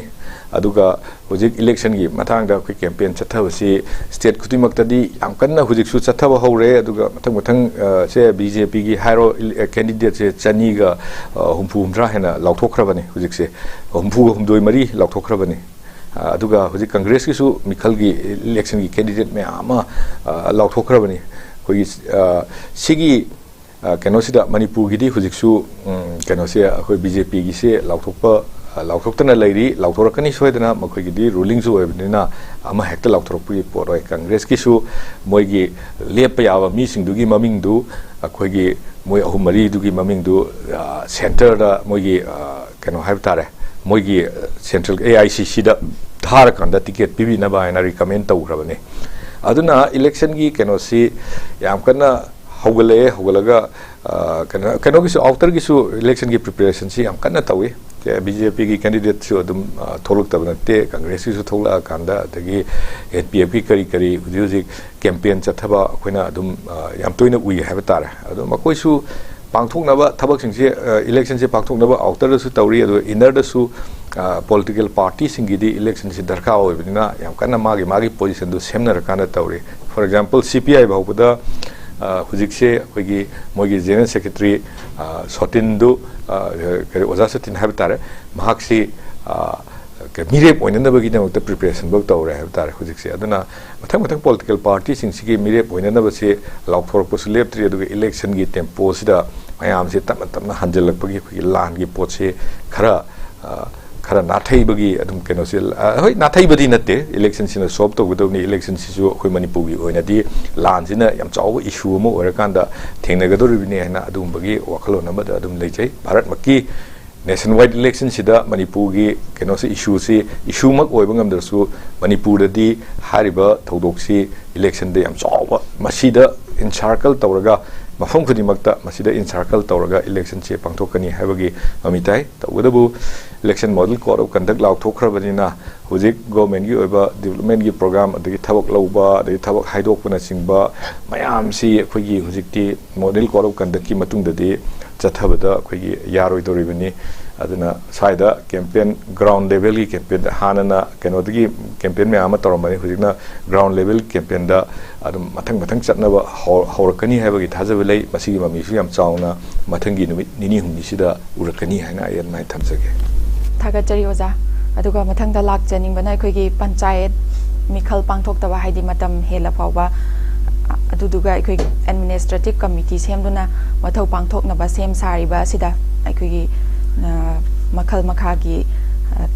ꯑꯗꯨꯒ ꯍꯧꯖꯤꯛ ꯏꯂꯦꯛꯁꯟꯒꯤ ꯃꯇꯥꯡꯗ ꯑꯩꯈꯣꯏ ꯀꯦꯝꯄꯦꯟ ꯆꯠꯊꯕꯁꯤ ꯁ꯭ꯇꯦꯠ ꯈꯨꯗꯤꯡꯃꯛꯇꯗꯤ ꯌꯥꯝ ꯀꯟꯅ ꯍꯧꯖꯤꯛꯁꯨ ꯆꯠꯊꯕ ꯍꯧꯔꯦ꯫ ꯑꯗꯨꯒ ꯃꯊꯪ ꯃꯊꯪ, ꯑ, ꯁꯦ ꯕꯤ ꯖꯦ ꯄꯤꯒꯤ ꯍꯥꯏꯔꯣ, ꯏꯜ-, ꯑ, ꯀꯦꯟꯗꯤꯗꯦꯠꯁꯦ ꯆꯅꯤꯒ, ꯑ, ꯍꯨꯝꯐꯨ ꯍꯨꯝꯗ꯭ꯔꯥ ꯍꯦꯟꯅ ꯂꯥꯎꯊꯣꯛꯈ꯭ꯔꯕꯅꯤ ꯍꯧꯖꯤꯛꯁꯦ꯫ ꯍꯨꯝꯐꯨꯒ ꯍꯨꯝꯗꯣꯏ ꯃꯔꯤ ꯂꯥꯎꯊꯣꯛꯈ꯭ꯔꯕꯅꯤ꯫ ꯑ, ꯑꯗꯨꯒ ꯍꯧꯖꯤꯛ ꯀꯪꯒ꯭ꯔꯦꯁꯀꯤꯁꯨ ꯃꯤꯈꯜꯒꯤ ꯏꯂꯦꯛꯁꯟꯒꯤ ꯀꯦꯟꯗꯤꯗꯦꯠ ꯃꯌꯥꯝ ꯑꯃ, ꯑ, ꯂꯥꯎꯊꯣꯛꯈ꯭ꯔꯕꯅꯤ꯫ ꯑꯩꯈꯣꯏꯒꯤ, ꯑ, ꯁꯤꯒꯤ ꯑ, ꯀꯩꯅꯣꯁꯤꯗ ꯃꯅꯤꯄꯨꯔꯒꯤꯗꯤ ꯍꯧꯖꯤꯛꯁꯨ, ꯎꯝ, ꯀꯩꯅꯣꯁꯦ ꯑꯩꯈꯣꯏ ꯕꯤ ꯖꯦ ꯄꯤꯒꯤꯁꯦ ꯂꯥꯎꯊꯣꯛꯄ, ꯑ, ꯂꯥꯎꯊꯣꯛꯇꯅ ꯂꯩꯔꯤ, ꯂꯥꯎꯊꯣꯔꯛꯀꯅꯤ ꯁꯣꯏꯗꯅ, ꯃꯈꯣꯏꯒꯤꯗꯤ ꯔꯨꯂꯤꯡꯁꯨ ꯑꯣꯏꯕꯅꯤꯅ ꯑꯃ ꯍꯦꯛꯇ ꯂꯥꯎꯊꯣꯔꯛꯄꯒꯤ ꯄꯣꯠ ꯑꯣꯏ꯫ ꯀꯪꯒ꯭ꯔꯦꯁꯀꯤꯁꯨ ꯃꯣꯏꯒꯤ ꯂꯦꯞꯄ ꯌꯥꯕ ꯃꯤꯁꯤꯡꯗꯨꯒꯤ ꯃꯃꯤꯡꯗꯨ ꯑꯩꯈꯣꯏꯒꯤ ꯃꯣꯏ ꯑꯍꯨꯝ ꯃꯔꯤꯗꯨꯒꯤ ꯃꯃꯤꯡꯗꯨ, ꯑ, ꯁꯦꯟꯇꯔꯗ ꯃꯣꯏꯒꯤ, ꯑ, ꯀꯩꯅꯣ ꯍꯥꯏꯕ ꯇꯥꯔꯦ, ꯃꯣꯏꯒꯤ, ꯑ, ꯁꯦꯟꯇ꯭ꯔꯦꯜ ꯑꯦ ꯑꯥꯏ ꯁꯤ ꯁꯤꯗ ꯊꯥꯔꯀꯥꯟꯗ ꯇꯤꯀꯦꯠ ꯄꯤꯕꯤꯅꯕ ꯍꯥꯏꯅ ꯔꯤꯀꯃꯦꯟ ꯇꯧꯈ꯭ꯔꯕꯅꯤ꯫ ꯑꯗꯨꯅ ꯏꯂꯦꯛꯁꯟꯒꯤ ꯀꯩꯅꯣꯁꯤ ꯌꯥꯝ ꯀꯟꯅ ꯍꯧꯒꯠꯂꯛꯑꯦ꯫ ꯍꯧꯒꯠꯂꯒ, ꯑ, ꯀꯩꯅꯣ, ꯀꯩꯅꯣꯒꯤꯁꯨ, ꯑꯥꯎꯇꯔꯒꯤꯁꯨ ꯏꯂꯦꯛꯁꯟꯒꯤ ꯄ꯭ꯔꯤꯄꯦꯔꯦꯁꯟꯁꯤ ꯌꯥꯝ ꯀꯟꯅ ꯇꯧꯏ꯫ ꯕꯤ ꯖꯦ ꯄꯤꯒꯤ ꯀꯦꯟꯗꯤꯗꯦꯠꯁꯨ ꯑꯗꯨꯝ, ꯑ, ꯊꯣꯛꯂꯛꯇꯕ ꯅꯠꯇꯦ, ꯀꯪꯒ꯭ꯔꯦꯁꯀꯤꯁꯨ ꯊꯣꯛꯂꯛꯑꯀꯥꯟꯗ, ꯑꯗꯒꯤ ꯑꯦꯟ ꯄꯤ ꯑꯦꯐꯀꯤ ꯀꯔꯤ ꯀꯔꯤ ꯍꯧꯖꯤꯛ ꯍꯧꯖꯤꯛ ꯀꯦꯝꯄꯦꯟ ꯆꯠꯊꯕ ꯑꯩꯈꯣꯏꯅ ꯑꯗꯨꯝ, ꯑ, ꯌꯥꯝ ꯇꯣꯏꯅ ꯎꯏ ꯍꯥꯏꯕ ꯇꯥꯔꯦ꯫ ꯑꯗꯣ ꯃꯈꯣꯏꯁꯨ ꯄꯥꯡꯊꯣꯛꯅꯕ ꯊꯕꯛꯁꯤꯡꯁꯦ, ꯑ, ꯏꯂꯦꯛꯁꯟꯁꯦ ꯄꯥꯡꯊꯣꯛꯅꯕ ꯑꯥꯎꯇꯔꯗꯁꯨ ꯇꯧꯔꯤ, ꯑꯗꯨꯒ ꯏꯟꯅꯔꯗꯁꯨ, ꯑ, ꯄꯣꯂꯤꯇꯤꯀꯦꯜ ꯄꯥꯔꯇꯤꯁꯤꯡꯒꯤꯗꯤ ꯏꯂꯦꯛꯁꯟꯁꯤ ꯗꯔꯀꯥꯔ ꯑꯣꯏꯕꯅꯤꯅ ꯌꯥꯝ ꯀꯟꯅ ꯃꯥꯒꯤ ꯃꯥꯒꯤ ꯄꯣꯖꯤꯁꯟꯗꯨ ꯁꯦꯝꯅꯔꯀꯥꯟꯗ ꯇꯧꯔꯤ꯫ ꯐꯣꯔ ꯑꯦꯛꯖꯥꯝꯄꯜ, ꯁꯤ ꯄꯤ ꯑꯥꯏ ꯐꯥꯎꯕꯗ, ꯑ, ꯍꯧꯖꯤꯛꯁꯦ ꯑꯩꯈꯣꯏꯒꯤ ꯃꯣꯏꯒꯤ ꯖꯦꯅꯔꯦꯜ ꯁꯦꯀ꯭ꯔꯦꯇꯔꯤ, ꯑ, ꯁꯣꯇꯤꯟꯗꯨ, ꯑ, ꯀꯔꯤ, ꯑꯣꯖꯥ ꯁꯣꯇꯤꯟ ꯍꯥꯏꯕ ꯇꯥꯔꯦ, ꯃꯍꯥꯛꯁꯤ, ꯑ, ꯀ-, ꯃꯤꯔꯦꯞ ꯑꯣꯏꯅꯅꯕꯒꯤꯗꯃꯛꯇ ꯄ꯭ꯔꯤꯄꯦꯔꯦꯁꯟꯐꯧ ꯇꯧꯔꯦ ꯍꯥꯏꯕ ꯇꯥꯔꯦ ꯍꯧꯖꯤꯛꯁꯦ꯫ ꯑꯗꯨꯅ ꯃꯊꯪ ꯃꯊꯪ ꯄꯣꯂꯤꯇꯤꯀꯦꯜ ꯄꯥꯔꯇꯤꯁꯤꯡꯁꯤꯒꯤ ꯃꯤꯔꯦꯞ ꯑꯣꯏꯅꯅꯕꯁꯦ ꯂꯥꯎꯊꯣꯔꯛꯄꯁꯨ ꯂꯦꯞꯇ꯭ꯔꯤ, ꯑꯗꯨꯒ ꯏꯂꯦꯛꯁꯟꯒꯤ ꯇꯦꯝꯄꯣꯁꯤꯗ ꯃꯌꯥꯝꯁꯦ ꯇꯞꯅ ꯇꯞꯅ ꯍꯟꯖꯤꯜꯂꯛꯄꯒꯤ ꯑꯩꯈꯣꯏꯒꯤ ꯂꯥꯟꯒꯤ ꯄꯣꯠꯁꯦ ꯈꯔ, ꯑ, ꯈꯔ ꯅꯥꯊꯩꯕꯒꯤ ꯑꯗꯨꯝ ꯀꯩꯅꯣꯁꯦ, ꯑ, ꯍꯣꯏ, ꯅꯥꯊꯩꯕꯗꯤ ꯅꯠꯇꯦ, ꯏꯂꯦꯛꯁꯟꯁꯤꯅ ꯁꯣꯜꯕ ꯇꯧꯒꯗꯕꯅꯤ꯫ ꯏꯂꯦꯛꯁꯟꯁꯤꯁꯨ ꯑꯩꯈꯣꯏ ꯃꯅꯤꯄꯨꯔꯒꯤ ꯑꯣꯏꯅꯗꯤ ꯂꯥꯟꯁꯤꯅ ꯌꯥꯝ ꯆꯥꯎꯕ ꯏꯁꯨ ꯑꯃ ꯑꯣꯏꯔꯀꯥꯟꯗ ꯊꯦꯡꯅꯒꯗꯧꯔꯤꯕꯅꯤ ꯍꯥꯏꯅ ꯑꯗꯨꯒꯨꯝꯕꯒꯤ ꯋꯥꯈꯜꯂꯣꯟ ꯑꯃꯗ ꯑꯗꯨꯝ ꯂꯩꯖꯩ꯫ ꯚꯥꯔꯠꯃꯛꯀꯤ ꯅꯦꯁꯟ ꯋꯥꯏꯗ ꯏꯂꯦꯛꯁꯟꯁꯤꯗ ꯃꯅꯤꯄꯨꯔꯒꯤ ꯀꯩꯅꯣꯁꯦ, ꯏꯁꯨꯁꯤ ꯏꯁꯨꯃꯛ ꯑꯣꯏꯕ ꯉꯝꯗ꯭ꯔꯁꯨ, ꯃꯅꯤꯄꯨꯔꯗꯗꯤ ꯍꯥꯏꯔꯤꯕ ꯊꯧꯗꯣꯛꯁꯤ ꯏꯂꯦꯛꯁꯟꯗ ꯌꯥꯝ ꯆꯥꯎꯕ, ꯃꯁꯤꯗ ꯏꯟꯁꯥꯔꯀꯜ ꯇꯧꯔꯒ, ꯃꯐꯝ ꯈꯨꯗꯤꯡꯃꯛꯇ ꯃꯁꯤꯗ ꯏꯟꯁꯥꯔꯀꯜ ꯇꯧꯔꯒ ꯏꯂꯦꯛꯁꯟꯁꯦ ꯄꯥꯡꯊꯣꯛꯀꯅꯤ ꯍꯥꯏꯕꯒꯤ ꯃꯃꯤ ꯇꯥꯏ꯫ ꯇꯧꯕꯇꯕꯨ, election model code of conduct ꯂꯥꯎꯊꯣꯛꯈ꯭ꯔꯕꯅꯤꯅ, ꯍꯧꯖꯤꯛ ꯒꯣꯔꯃꯦꯟꯒꯤ ꯑꯣꯏꯕ ꯗꯤꯕ꯭ꯂꯞꯃꯦꯟꯒꯤ ꯄ꯭ꯔꯣꯒ꯭ꯔꯥꯝ, ꯑꯗꯒꯤ ꯊꯕꯛ ꯂꯧꯕ, ꯑꯗꯒꯤ ꯊꯕꯛ ꯍꯥꯏꯗꯣꯛꯄꯅꯆꯤꯡꯕ ꯃꯌꯥꯝꯁꯤ ꯑꯩꯈꯣꯏꯒꯤ ꯍꯧꯖꯤꯛꯇꯤ ꯃꯣꯗꯦꯜ ꯀꯣꯗ ꯑꯣꯐ ꯀꯟꯗꯛꯀꯤ ꯃꯇꯨꯡꯗꯗꯤ ꯆꯠꯊꯕꯗ ꯑꯩꯈꯣꯏꯒꯤ ꯌꯥꯔꯣꯏꯗꯧꯔꯤꯕꯅꯤ꯫ ꯑꯗꯨꯅ ꯁ꯭ꯋꯥꯏꯗ ꯀꯦꯝꯄꯦꯟ, ꯒ꯭ꯔꯥꯎꯟ ꯂꯦꯚꯦꯜꯒꯤ ꯀꯦꯝꯄꯦꯟ, ꯍꯥꯟꯅꯅ ꯀꯩꯅꯣꯗꯒꯤ ꯀꯦꯝꯄꯦꯟ ꯃꯌꯥꯝ ꯑꯃ ꯇꯧꯔꯝꯕꯅꯤ, ꯍꯧꯖꯤꯛꯅ ꯒ꯭ꯔꯥꯎꯟ ꯂꯦꯚꯦꯜ ꯀꯦꯝꯄꯦꯟꯗ ꯑꯗꯨꯝ ꯃꯊꯪ ꯃꯊꯪ ꯆꯠꯅꯕ ꯍꯧ-, ꯍꯧꯔꯛꯀꯅꯤ ꯍꯥꯏꯕꯒꯤ ꯊꯥꯖꯕ ꯂꯩ꯫ ꯃꯁꯤꯒꯤ ꯃꯃꯤꯁꯨ ꯌꯥꯝ ꯆꯥꯎꯅ ꯃꯊꯪꯒꯤ ꯅꯨꯃꯤꯠ ꯅꯤꯅꯤ ꯍꯨꯝꯅꯤꯁꯤꯗ ꯎꯔꯛꯀꯅꯤ ꯍꯥꯏꯅ ꯑꯩ ꯑꯗꯨꯃꯥꯏꯅ ꯊꯝꯖꯒꯦ꯫ ꯊꯥꯒꯠꯆꯔꯤ ꯑꯣꯖꯥ꯫ ꯑꯗꯨꯒ ꯃꯊꯪꯗ ꯂꯥꯛꯆꯅꯤꯡꯕꯅ ꯑꯩꯈꯣꯏꯒꯤ ꯄꯟꯆꯥꯌꯠ ꯃꯤꯈꯜ ꯄꯥꯡꯊꯣꯛꯇꯕ, ꯍꯥꯏꯗꯤ ꯃꯇꯝ ꯍꯦꯜꯂ ꯐꯥꯎꯕ, ꯑ-, ꯑꯗꯨꯗꯨꯒ ꯑꯩꯈꯣꯏꯒꯤ ꯑꯦꯗꯃꯤꯅꯤꯁꯇ꯭ꯔꯦꯇꯤꯞ ꯀꯃꯤꯇꯤ ꯁꯦꯝꯗꯨꯅ ꯃꯊꯧ ꯄꯥꯡꯊꯣꯛꯅꯕ ꯁꯦꯝ ꯁꯥꯔꯤꯕ ꯑꯁꯤꯗ ꯑꯩꯈꯣꯏꯒꯤ, ꯑ, ꯃꯈꯜ ꯃꯈꯥꯒꯤ, ꯑ,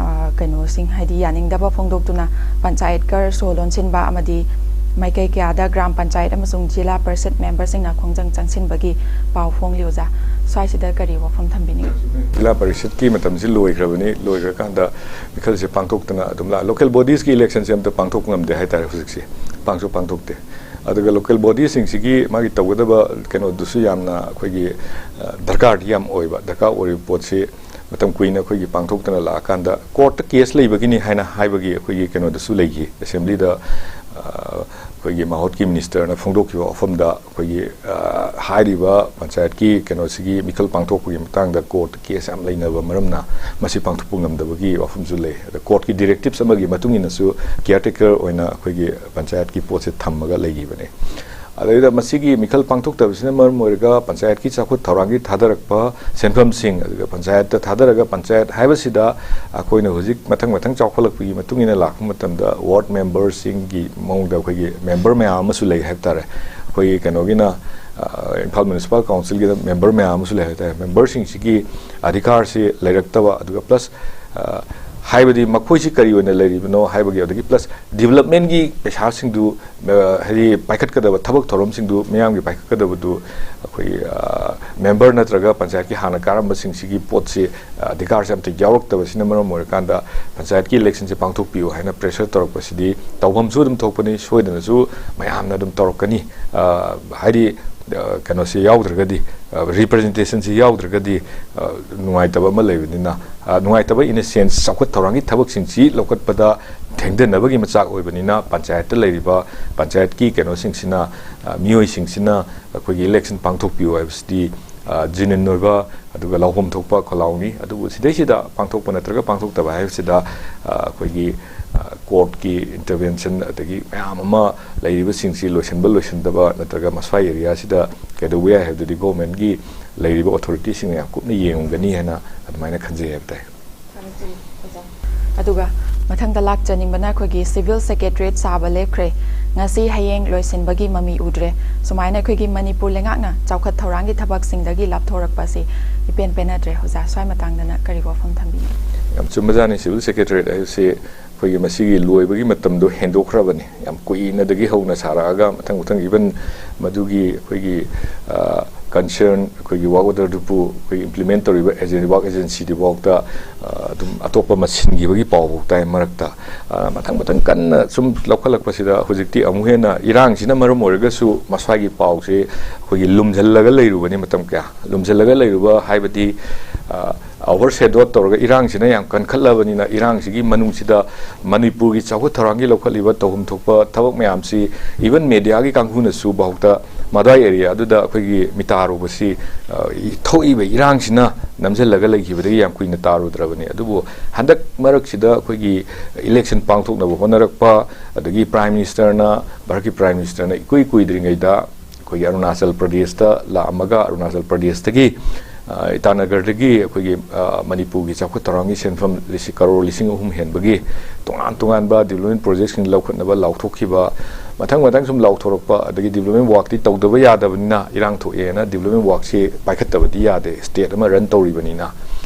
ꯑ, ꯀꯩꯅꯣꯁꯤꯡ, ꯍꯥꯏꯗꯤ ꯌꯥꯅꯤꯡꯗꯕ ꯐꯣꯡꯗꯣꯛꯇꯨꯅ ꯄꯟꯆꯥꯌꯠ ꯘꯔ ꯁꯣ ꯂꯣꯟꯁꯤꯟꯕ ꯑꯃꯗꯤ ꯃꯥꯏꯀꯩ ꯀꯌꯥꯗ ꯒ꯭ꯔꯥꯝ ꯄꯟꯆꯥꯌꯠ ꯑꯃꯁꯨꯡ ꯖꯤꯂꯥ ꯄꯔꯤꯁꯠ ꯃꯦꯝꯕꯔꯁꯤꯡꯅ ꯈꯣꯡꯖꯪ ꯆꯪꯁꯤꯟꯕꯒꯤ ꯄꯥꯎ ꯐꯣꯡꯂꯤ ꯑꯣꯖꯥ꯫ ꯁ꯭ꯋꯥꯏꯁꯤꯗ ꯀꯔꯤ ꯋꯥꯐꯝ ꯊꯝꯕꯤꯅꯤꯡꯏ? ꯖꯤꯂꯥ ꯄꯔꯤꯁꯠꯀꯤ ꯃꯇꯝꯁꯤ ꯂꯣꯏꯈ꯭ꯔꯕꯅꯤ꯫ ꯂꯣꯏꯈ꯭ꯔꯀꯥꯟꯗ ꯃꯤꯈꯜꯁꯦ ꯄꯥꯡꯊꯣꯛꯇꯅ ꯑꯗꯨꯝ ꯂꯥꯛ-, ꯂꯣꯀꯦꯜ ꯕꯣꯗꯤꯁꯀꯤ ꯏꯂꯦꯛꯁꯟꯁꯦ ꯑꯝꯇ ꯄꯥꯡꯊꯣꯛꯄ ꯉꯝꯗꯦ ꯍꯥꯏꯇꯥꯔꯦ ꯍꯧꯖꯤꯛꯁꯦ꯫ ꯄꯥꯡꯁꯨ ꯄꯥꯡꯊꯣꯛꯇꯦ꯫ ꯑꯗꯨꯒ ꯂꯣꯀꯦꯜ ꯕꯣꯗꯤꯁꯤꯡꯁꯤꯒꯤ ꯃꯥꯒꯤ ꯇꯧꯒꯗꯕ ꯀꯩꯅꯣꯗꯨꯁꯨ ꯌꯥꯝꯅ ꯑꯩꯈꯣꯏꯒꯤ, ꯑ, ꯗꯔꯀꯥꯔꯗꯤ ꯌꯥꯝ ꯑꯣꯏꯕ꯫ ꯗꯔꯀꯥꯔ ꯑꯣꯏꯔꯤꯕ ꯄꯣꯠꯁꯤ ꯃꯇꯝ ꯀꯨꯏꯅ ꯑꯩꯈꯣꯏꯒꯤ ꯄꯥꯡꯊꯣꯛꯇꯅ ꯂꯥꯛꯑꯀꯥꯟꯗ ꯀꯣꯔꯠꯇ ꯀꯦꯁ ꯂꯩꯕꯒꯤꯅꯤ ꯍꯥꯏꯅ ꯍꯥꯏꯕꯒꯤ ꯑꯩꯈꯣꯏꯒꯤ ꯀꯩꯅꯣꯗꯁꯨ ꯂꯩꯈꯤ꯫ ꯑꯦꯁꯦꯝꯕ꯭ꯂꯤꯗ, ꯑ, ꯑꯩꯈꯣꯏꯒꯤ ꯃꯍꯨꯠꯀꯤ ꯃꯤꯅꯤꯁꯇꯔꯅ ꯐꯣꯡꯗꯣꯛꯈꯤꯕ ꯋꯥꯐꯝꯗ ꯑꯩꯈꯣꯏꯒꯤ, ꯑ, ꯍꯥꯏꯔꯤꯕ ꯄꯟꯆꯥꯌꯠꯀꯤ ꯀꯩꯅꯣꯁꯤꯒꯤ ꯃꯤꯈꯜ ꯄꯥꯡꯊꯣꯛꯄꯒꯤ ꯃꯇꯥꯡꯗ ꯀꯣꯔꯠꯇ ꯀꯦꯁ ꯌꯥꯝ ꯂꯩꯅꯕ ꯃꯔꯝꯅ ꯃꯁꯤ ꯄꯥꯡꯊꯣꯛꯄ ꯉꯝꯗꯕꯒꯤ ꯋꯥꯐꯝꯁꯨ ꯂꯩ꯫ ꯑꯗ ꯀꯣꯔꯠꯀꯤ ꯗꯤꯔꯦꯛꯇꯤꯞꯁ ꯑꯃꯒꯤ ꯃꯇꯨꯡ ꯏꯟꯅꯁꯨ ꯀꯤꯌꯥꯔꯇꯦꯀꯔ ꯑꯣꯏꯅ ꯑꯩꯈꯣꯏꯒꯤ ꯄꯟꯆꯥꯌꯠꯀꯤ ꯄꯣꯠꯁꯦ ꯊꯝꯃꯒ ꯂꯩꯈꯤꯕꯅꯤ꯫ ꯑꯗꯩꯗ ꯃꯁꯤꯒꯤ ꯃꯤꯈꯜ ꯄꯥꯡꯊꯣꯛꯇꯕꯁꯤꯅ ꯃꯔꯝ ꯑꯣꯏꯔꯒ ꯄꯟꯆꯥꯌꯠꯀꯤ ꯆꯥꯎꯈꯠ ꯊꯧꯔꯥꯡꯒꯤ ꯊꯥꯗꯔꯛꯄ ꯁꯦꯟꯐꯝꯁꯤꯡ, ꯑꯗꯨꯒ ꯄꯟꯆꯥꯌꯠꯇ ꯊꯥꯗꯔꯒ ꯄꯟꯆꯥꯌꯠ ꯍꯥꯏꯕꯁꯤꯗ ꯑꯩꯈꯣꯏꯅ ꯍꯧꯖꯤꯛ ꯃꯊꯪ ꯃꯊꯪ ꯆꯥꯎꯈꯠꯂꯛꯄꯒꯤ ꯃꯇꯨꯡ ꯏꯟꯅ ꯂꯥꯛꯄ ꯃꯇꯝꯗ ꯋꯥꯔꯗ ꯃꯦꯝꯕꯔꯁꯤꯡꯒꯤ ꯃꯑꯣꯡꯗ ꯑꯩꯈꯣꯏꯒꯤ ꯃꯦꯝꯕꯔ ꯃꯌꯥꯝ ꯑꯃꯁꯨ ꯂꯩ ꯍꯥꯏꯕ ꯇꯥꯔꯦ꯫ ꯑꯩꯈꯣꯏꯒꯤ ꯀꯩꯅꯣꯒꯤꯅ, ꯑ, ꯏꯝꯐꯥꯜ ꯃ꯭ꯌꯨꯅꯤꯁꯤꯄꯥꯜ ꯀꯥꯎꯟꯁꯤꯜꯒꯤꯗ ꯃꯦꯝꯕꯔ ꯃꯌꯥꯝ ꯑꯃꯁꯨ ꯂꯩ ꯍꯥꯏꯕ ꯇꯥꯔꯦ꯫ ꯃꯦꯝꯕꯔꯁꯤꯡꯁꯤꯒꯤ ꯑꯙꯤꯀꯥꯔꯁꯤ ꯂꯩꯔꯛꯇꯕ, ꯑꯗꯨꯒ ꯄ꯭ꯂꯁ, ꯑ, ꯍꯥꯏꯕꯗꯤ ꯃꯈꯣꯏꯁꯤ ꯀꯔꯤ ꯑꯣꯏꯅ ꯂꯩꯔꯤꯕꯅꯣ ꯍꯥꯏꯕꯒꯤ, ꯑꯗꯒꯤ ꯄ꯭ꯂꯁ ꯗꯤꯕꯂꯞꯃꯦꯟꯒꯤ ꯄꯩꯁꯥꯁꯤꯡꯗꯨ, ꯑ, ꯍꯥꯏꯗꯤ ꯄꯥꯏꯈꯠꯀꯗꯕ ꯊꯕꯛ ꯊꯧꯔꯝꯁꯤꯡꯗꯨ ꯃꯤꯌꯥꯝꯒꯤ ꯄꯥꯏꯈꯠꯀꯗꯕꯗꯨ ꯑꯩꯈꯣꯏ, ꯑ, ꯃꯦꯝꯕꯔ ꯅꯠꯇ꯭ꯔꯒ ꯄꯟꯆꯥꯌꯠꯀꯤ ꯍꯥꯟꯅ ꯀꯥꯔꯝꯕꯁꯤꯡꯁꯤꯒꯤ ꯄꯣꯠꯁꯤ, ꯑ, ꯑꯙꯤꯀꯥꯔꯁꯤ ꯑꯝꯇ ꯌꯥꯎꯔꯛꯇꯕꯁꯤꯅ ꯃꯔꯝ ꯑꯣꯏꯔꯀꯥꯟꯗ ꯄꯟꯆꯥꯌꯠꯀꯤ ꯏꯂꯦꯛꯁꯟꯁꯦ ꯄꯥꯡꯊꯣꯛꯄꯤꯌꯨ ꯍꯥꯏꯅ ꯄ꯭ꯔꯦꯁꯔ ꯇꯧꯔꯛꯄꯁꯤꯗꯤ ꯇꯧꯐꯝꯁꯨ ꯑꯗꯨꯝ ꯊꯣꯛꯄꯅꯤ, ꯁꯣꯏꯗꯅꯁꯨ ꯃꯌꯥꯝꯅ ꯑꯗꯨꯝ ꯇꯧꯔꯛꯀꯅꯤ꯫ ꯑ, ꯍꯥꯏꯗꯤ, ꯑ, ꯀꯩꯅꯣꯁꯤ ꯌꯥꯎꯗ꯭ꯔꯒꯗꯤ, ꯑ, ꯔꯤꯄ꯭ꯔꯖꯦꯟꯇꯦꯁꯟꯁꯤ ꯌꯥꯎꯗ꯭ꯔꯒꯗꯤ, ꯑ, ꯅꯨꯡꯉꯥꯏꯇꯕ ꯑꯃ ꯂꯩꯕꯅꯤꯅ, ꯑ, ꯅꯨꯡꯉꯥꯏꯇꯕ in a sense, ꯆꯥꯎꯈꯠ ꯊꯧꯔꯥꯡꯒꯤ ꯊꯕꯛꯁꯤꯡꯁꯤ ꯂꯧꯈꯠꯄꯗ ꯊꯦꯡꯊꯅꯕꯒꯤ ꯃꯆꯥꯛ ꯑꯣꯏꯕꯅꯤꯅ ꯄꯟꯆꯥꯌꯠꯇ ꯂꯩꯔꯤꯕ ꯄꯟꯆꯥꯌꯠꯀꯤ ꯀꯩꯅꯣꯁꯤꯡꯁꯤꯅ, ꯑ, ꯃꯤꯑꯣꯏꯁꯤꯡꯁꯤꯅ ꯑꯩꯈꯣꯏꯒꯤ ꯏꯂꯦꯛꯁꯟ ꯄꯥꯡꯊꯣꯛꯄꯤꯌꯨ ꯍꯥꯏꯕꯁꯤꯗꯤ, ꯑ, ꯖꯦꯅ꯭ꯌꯨꯟ ꯑꯣꯏꯕ ꯑꯗꯨꯒ ꯂꯧꯐꯝ ꯊꯣꯛꯄ ꯈꯣꯜꯂꯥꯎꯅꯤ꯫ ꯑꯗꯨꯕꯨ ꯁꯤꯗꯩꯁꯤꯗ ꯄꯥꯡꯊꯣꯛꯄ ꯅꯠꯇ꯭ꯔꯒ ꯄꯥꯡꯊꯣꯛꯇꯕ ꯍꯥꯏꯕꯁꯤꯗ, ꯑ, ꯑꯩꯈꯣꯏꯒꯤ, ꯑ, ꯀꯣꯔꯠꯀꯤ ꯏꯟꯇꯔꯚꯦꯟꯁꯟ ꯑꯗꯒꯤ ꯃꯌꯥꯝ ꯑꯃ ꯂꯩꯔꯤꯕꯁꯤꯡꯁꯤ ꯂꯣꯏꯁꯤꯟꯕ ꯂꯣꯏꯁꯤꯟꯗꯕ ꯅꯠꯇ꯭ꯔꯒ ꯃꯁ꯭ꯋꯥꯏ ꯑꯦꯔꯤꯌꯥꯁꯤꯗ ꯀꯩꯗꯧꯕ ꯌꯥꯏ ꯍꯥꯏꯕꯗꯨꯗꯤ ꯒꯣꯔꯃꯦꯟꯒꯤ ꯂꯩꯔꯤꯕ ꯑꯣꯊꯣꯔꯤꯇꯤꯁꯤꯡꯅ ꯌꯥꯝ ꯀꯨꯞꯅ ꯌꯦꯡꯉꯝꯒꯅꯤ ꯍꯥꯏꯅ ꯑꯗꯨꯃꯥꯏꯅ ꯈꯟꯖꯩ ꯍꯥꯏꯕ ꯇꯥꯏ꯫ ꯑꯗꯨꯒ ꯃꯊꯪꯗ ꯂꯥꯛꯆꯅꯤꯡꯕꯅ ꯑꯩꯈꯣꯏꯒꯤ ꯁꯤꯚꯤꯜ ꯁꯦꯀ꯭ꯔꯦꯇꯔꯤꯌꯦꯠ ꯁꯥꯕ ꯂꯦꯞꯈ꯭ꯔꯦ, ꯉꯁꯤ ꯍꯌꯦꯡ ꯂꯣꯏꯁꯤꯟꯕꯒꯤ ꯃꯃꯤ ꯎꯗ꯭ꯔꯦ꯫ ꯁꯨꯃꯥꯏꯅ ꯑꯩꯈꯣꯏꯒꯤ ꯃꯅꯤꯄꯨꯔ ꯂꯩꯉꯥꯛꯅ ꯆꯥꯎꯈꯠ ꯊꯧꯔꯥꯡꯒꯤ ꯊꯕꯛꯁꯤꯡꯗꯒꯤ ꯂꯥꯞꯊꯣꯔꯛꯄꯁꯤ ꯏꯄꯦꯟ ꯄꯦꯟꯅꯗ꯭ꯔꯦ꯫ ꯑꯣꯖꯥ, ꯁ꯭ꯋꯥꯏ ꯃꯇꯥꯡꯗꯅ ꯀꯔꯤ ꯋꯥꯐꯝ ꯊꯝꯕꯤꯅꯤ? ꯌꯥꯝ ꯆꯨꯝꯕꯖꯥꯠꯅꯤ꯫ ꯁꯤꯚꯤꯜ ꯁꯦꯀ꯭ꯔꯦꯇꯔꯤꯌꯦꯠ ꯍꯥꯏꯕꯁꯤ ꯑꯩꯈꯣꯏꯒꯤ ꯃꯁꯤꯒꯤ ꯂꯣꯏꯕꯒꯤ ꯃꯇꯝꯗꯣ ꯍꯦꯟꯗꯣꯛꯈ꯭ꯔꯕꯅꯤ꯫ ꯌꯥꯝ ꯀꯨꯏꯅꯗꯒꯤ ꯍꯧꯅ ꯁꯥꯔꯛꯑꯒ ꯃꯊꯪ ꯃꯊꯪ even ꯃꯗꯨꯒꯤ ꯑꯩꯈꯣꯏꯒꯤ, ꯑ, ꯀꯟꯁꯔꯟ ꯑꯩꯈꯣꯏꯒꯤ ꯋꯥꯔꯛ ꯑꯣꯔꯗꯔꯗꯨꯕꯨ ꯑꯩꯈꯣꯏ ꯏꯝꯄ꯭ꯂꯤꯃꯦꯟ ꯇꯧꯔꯤꯕ ꯑꯦꯖꯦꯟ-, ꯋꯥꯔꯛ ꯑꯦꯖꯦꯟꯁꯤꯗꯨꯐꯥꯎꯗ, ꯑ, ꯑꯗꯨꯝ ꯑꯇꯣꯞꯄ ꯑꯃ ꯁꯤꯟꯈꯤꯕꯒꯤ ꯄꯥꯎꯐꯥꯎ ꯇꯥꯏ ꯃꯔꯛꯇ꯫ ꯑ, ꯃꯊꯪ ꯃꯊꯪ ꯀꯟꯅ ꯁꯨꯝ ꯂꯧꯈꯠꯂꯛꯄꯁꯤꯗ ꯍꯧꯖꯤꯛꯇꯤ ꯑꯃꯨꯛ ꯍꯦꯟꯅ ꯏꯔꯥꯡꯁꯤꯅ ꯃꯔꯝ ꯑꯣꯏꯔꯒꯁꯨ ꯃꯁ꯭ꯋꯥꯏꯒꯤ ꯄꯥꯎꯁꯦ ꯑꯩꯈꯣꯏꯒꯤ ꯂꯨꯝꯁꯤꯜꯂꯒ ꯂꯩꯔꯨꯕꯅꯤ ꯃꯇꯝ ꯀꯌꯥ꯫ ꯂꯨꯝꯁꯤꯜꯂꯒ ꯂꯩꯔꯨꯕ ꯍꯥꯏꯕꯗꯤ, ꯑ, ꯑꯣꯚꯔ ꯁꯦꯗꯣ ꯇꯧꯔꯒ ꯏꯔꯥꯡꯁꯤꯅ ꯌꯥꯝ ꯀꯟꯈꯠꯂꯕꯅꯤꯅ ꯏꯔꯥꯡꯁꯤꯒꯤ ꯃꯅꯨꯡꯁꯤꯗ ꯃꯅꯤꯄꯨꯔꯒꯤ ꯆꯥꯎꯈꯠ ꯊꯧꯔꯥꯡꯒꯤ ꯂꯧꯈꯠꯂꯤꯕ ꯇꯧꯐꯝ ꯊꯣꯛꯄ ꯊꯕꯛ ꯃꯌꯥꯝꯁꯤ even ꯃꯦꯗꯤꯌꯥꯒꯤ ꯀꯥꯡꯕꯨꯅꯁꯨ ꯐꯥꯎꯗ ꯃꯗ꯭ꯋꯥꯏ ꯑꯦꯔꯤꯌꯥꯗꯨꯗ ꯑꯩꯈꯣꯏꯒꯤ ꯃꯤꯇꯥ ꯔꯣꯕꯁꯤ, ꯑ, ꯊꯣꯛꯏꯕ ꯏꯔꯥꯡꯁꯤꯅ ꯅꯝꯁꯤꯜꯂꯒ ꯂꯩꯈꯤꯕꯗꯒꯤ ꯌꯥꯝ ꯀꯨꯏꯅ ꯇꯥꯔꯨꯗ꯭ꯔꯕꯅꯤ꯫ ꯑꯗꯨꯕꯨ ꯍꯟꯗꯛ ꯃꯔꯛꯁꯤꯗ ꯑꯩꯈꯣꯏꯒꯤ ꯏꯂꯦꯛꯁꯟ ꯄꯥꯡꯊꯣꯛꯅꯕ ꯍꯣꯠꯅꯔꯛꯄ, ꯑꯗꯒꯤ ꯄ꯭ꯔꯥꯏꯝ ꯃꯤꯅꯤꯁꯇꯔꯅ, ꯚꯥꯔꯠꯀꯤ ꯄ꯭ꯔꯥꯏꯝ ꯃꯤꯅꯤꯁꯇꯔꯅ ꯏꯀꯨꯏ ꯀꯨꯏꯗ꯭ꯔꯤꯉꯩꯗ ꯑꯩꯈꯣꯏꯒꯤ ꯑꯔꯨꯅꯥꯆꯜ ꯄ꯭ꯔꯗꯦꯁꯇ ꯂꯥꯛꯑꯝꯃꯒ, ꯑꯔꯨꯅꯥꯆꯜ ꯄ꯭ꯔꯗꯦꯁꯇꯒꯤ, ꯑ, ꯏꯇꯥꯅꯒꯔꯗꯒꯤ ꯑꯩꯈꯣꯏꯒꯤ, ꯑ, ꯃꯅꯤꯄꯨꯔꯒꯤ ꯆꯥꯎꯈꯠ ꯊꯧꯔꯥꯡꯒꯤ ꯁꯦꯟꯐꯝ ꯂꯤꯁꯤꯡ, ꯀꯔꯣꯔ ꯂꯤꯁꯤꯡ ꯑꯍꯨꯝ ꯍꯦꯟꯕꯒꯤ ꯇꯣꯉꯥꯟ ꯇꯣꯉꯥꯟꯕ ꯗꯤꯕ꯭ꯂꯞꯃꯦꯟ ꯄ꯭ꯔꯣꯖꯦꯛꯁꯤꯡ ꯂꯧꯈꯠꯅꯕ ꯂꯥꯎꯊꯣꯛꯈꯤꯕ, ꯃꯊꯪ ꯃꯊꯪ ꯁꯨꯝ ꯂꯥꯎꯊꯣꯔꯛꯄ, ꯑꯗꯒꯤ ꯗꯤꯕ꯭ꯂꯞꯃꯦꯟ ꯋꯥꯛꯇꯤ ꯇꯧꯗꯕ ꯌꯥꯗꯕꯅꯤꯅ, ꯏꯔꯥꯡ ꯊꯣꯛꯑꯦꯅ ꯗꯤꯕ꯭ꯂꯞꯃꯦꯟ ꯋꯥꯛꯁꯤ ꯄꯥꯏꯈꯠꯇꯕꯗꯤ ꯌꯥꯗꯦ, ꯁ꯭ꯇꯦꯠ ꯑꯃ ꯔꯟ ꯇꯧꯔꯤꯕꯅꯤꯅ꯫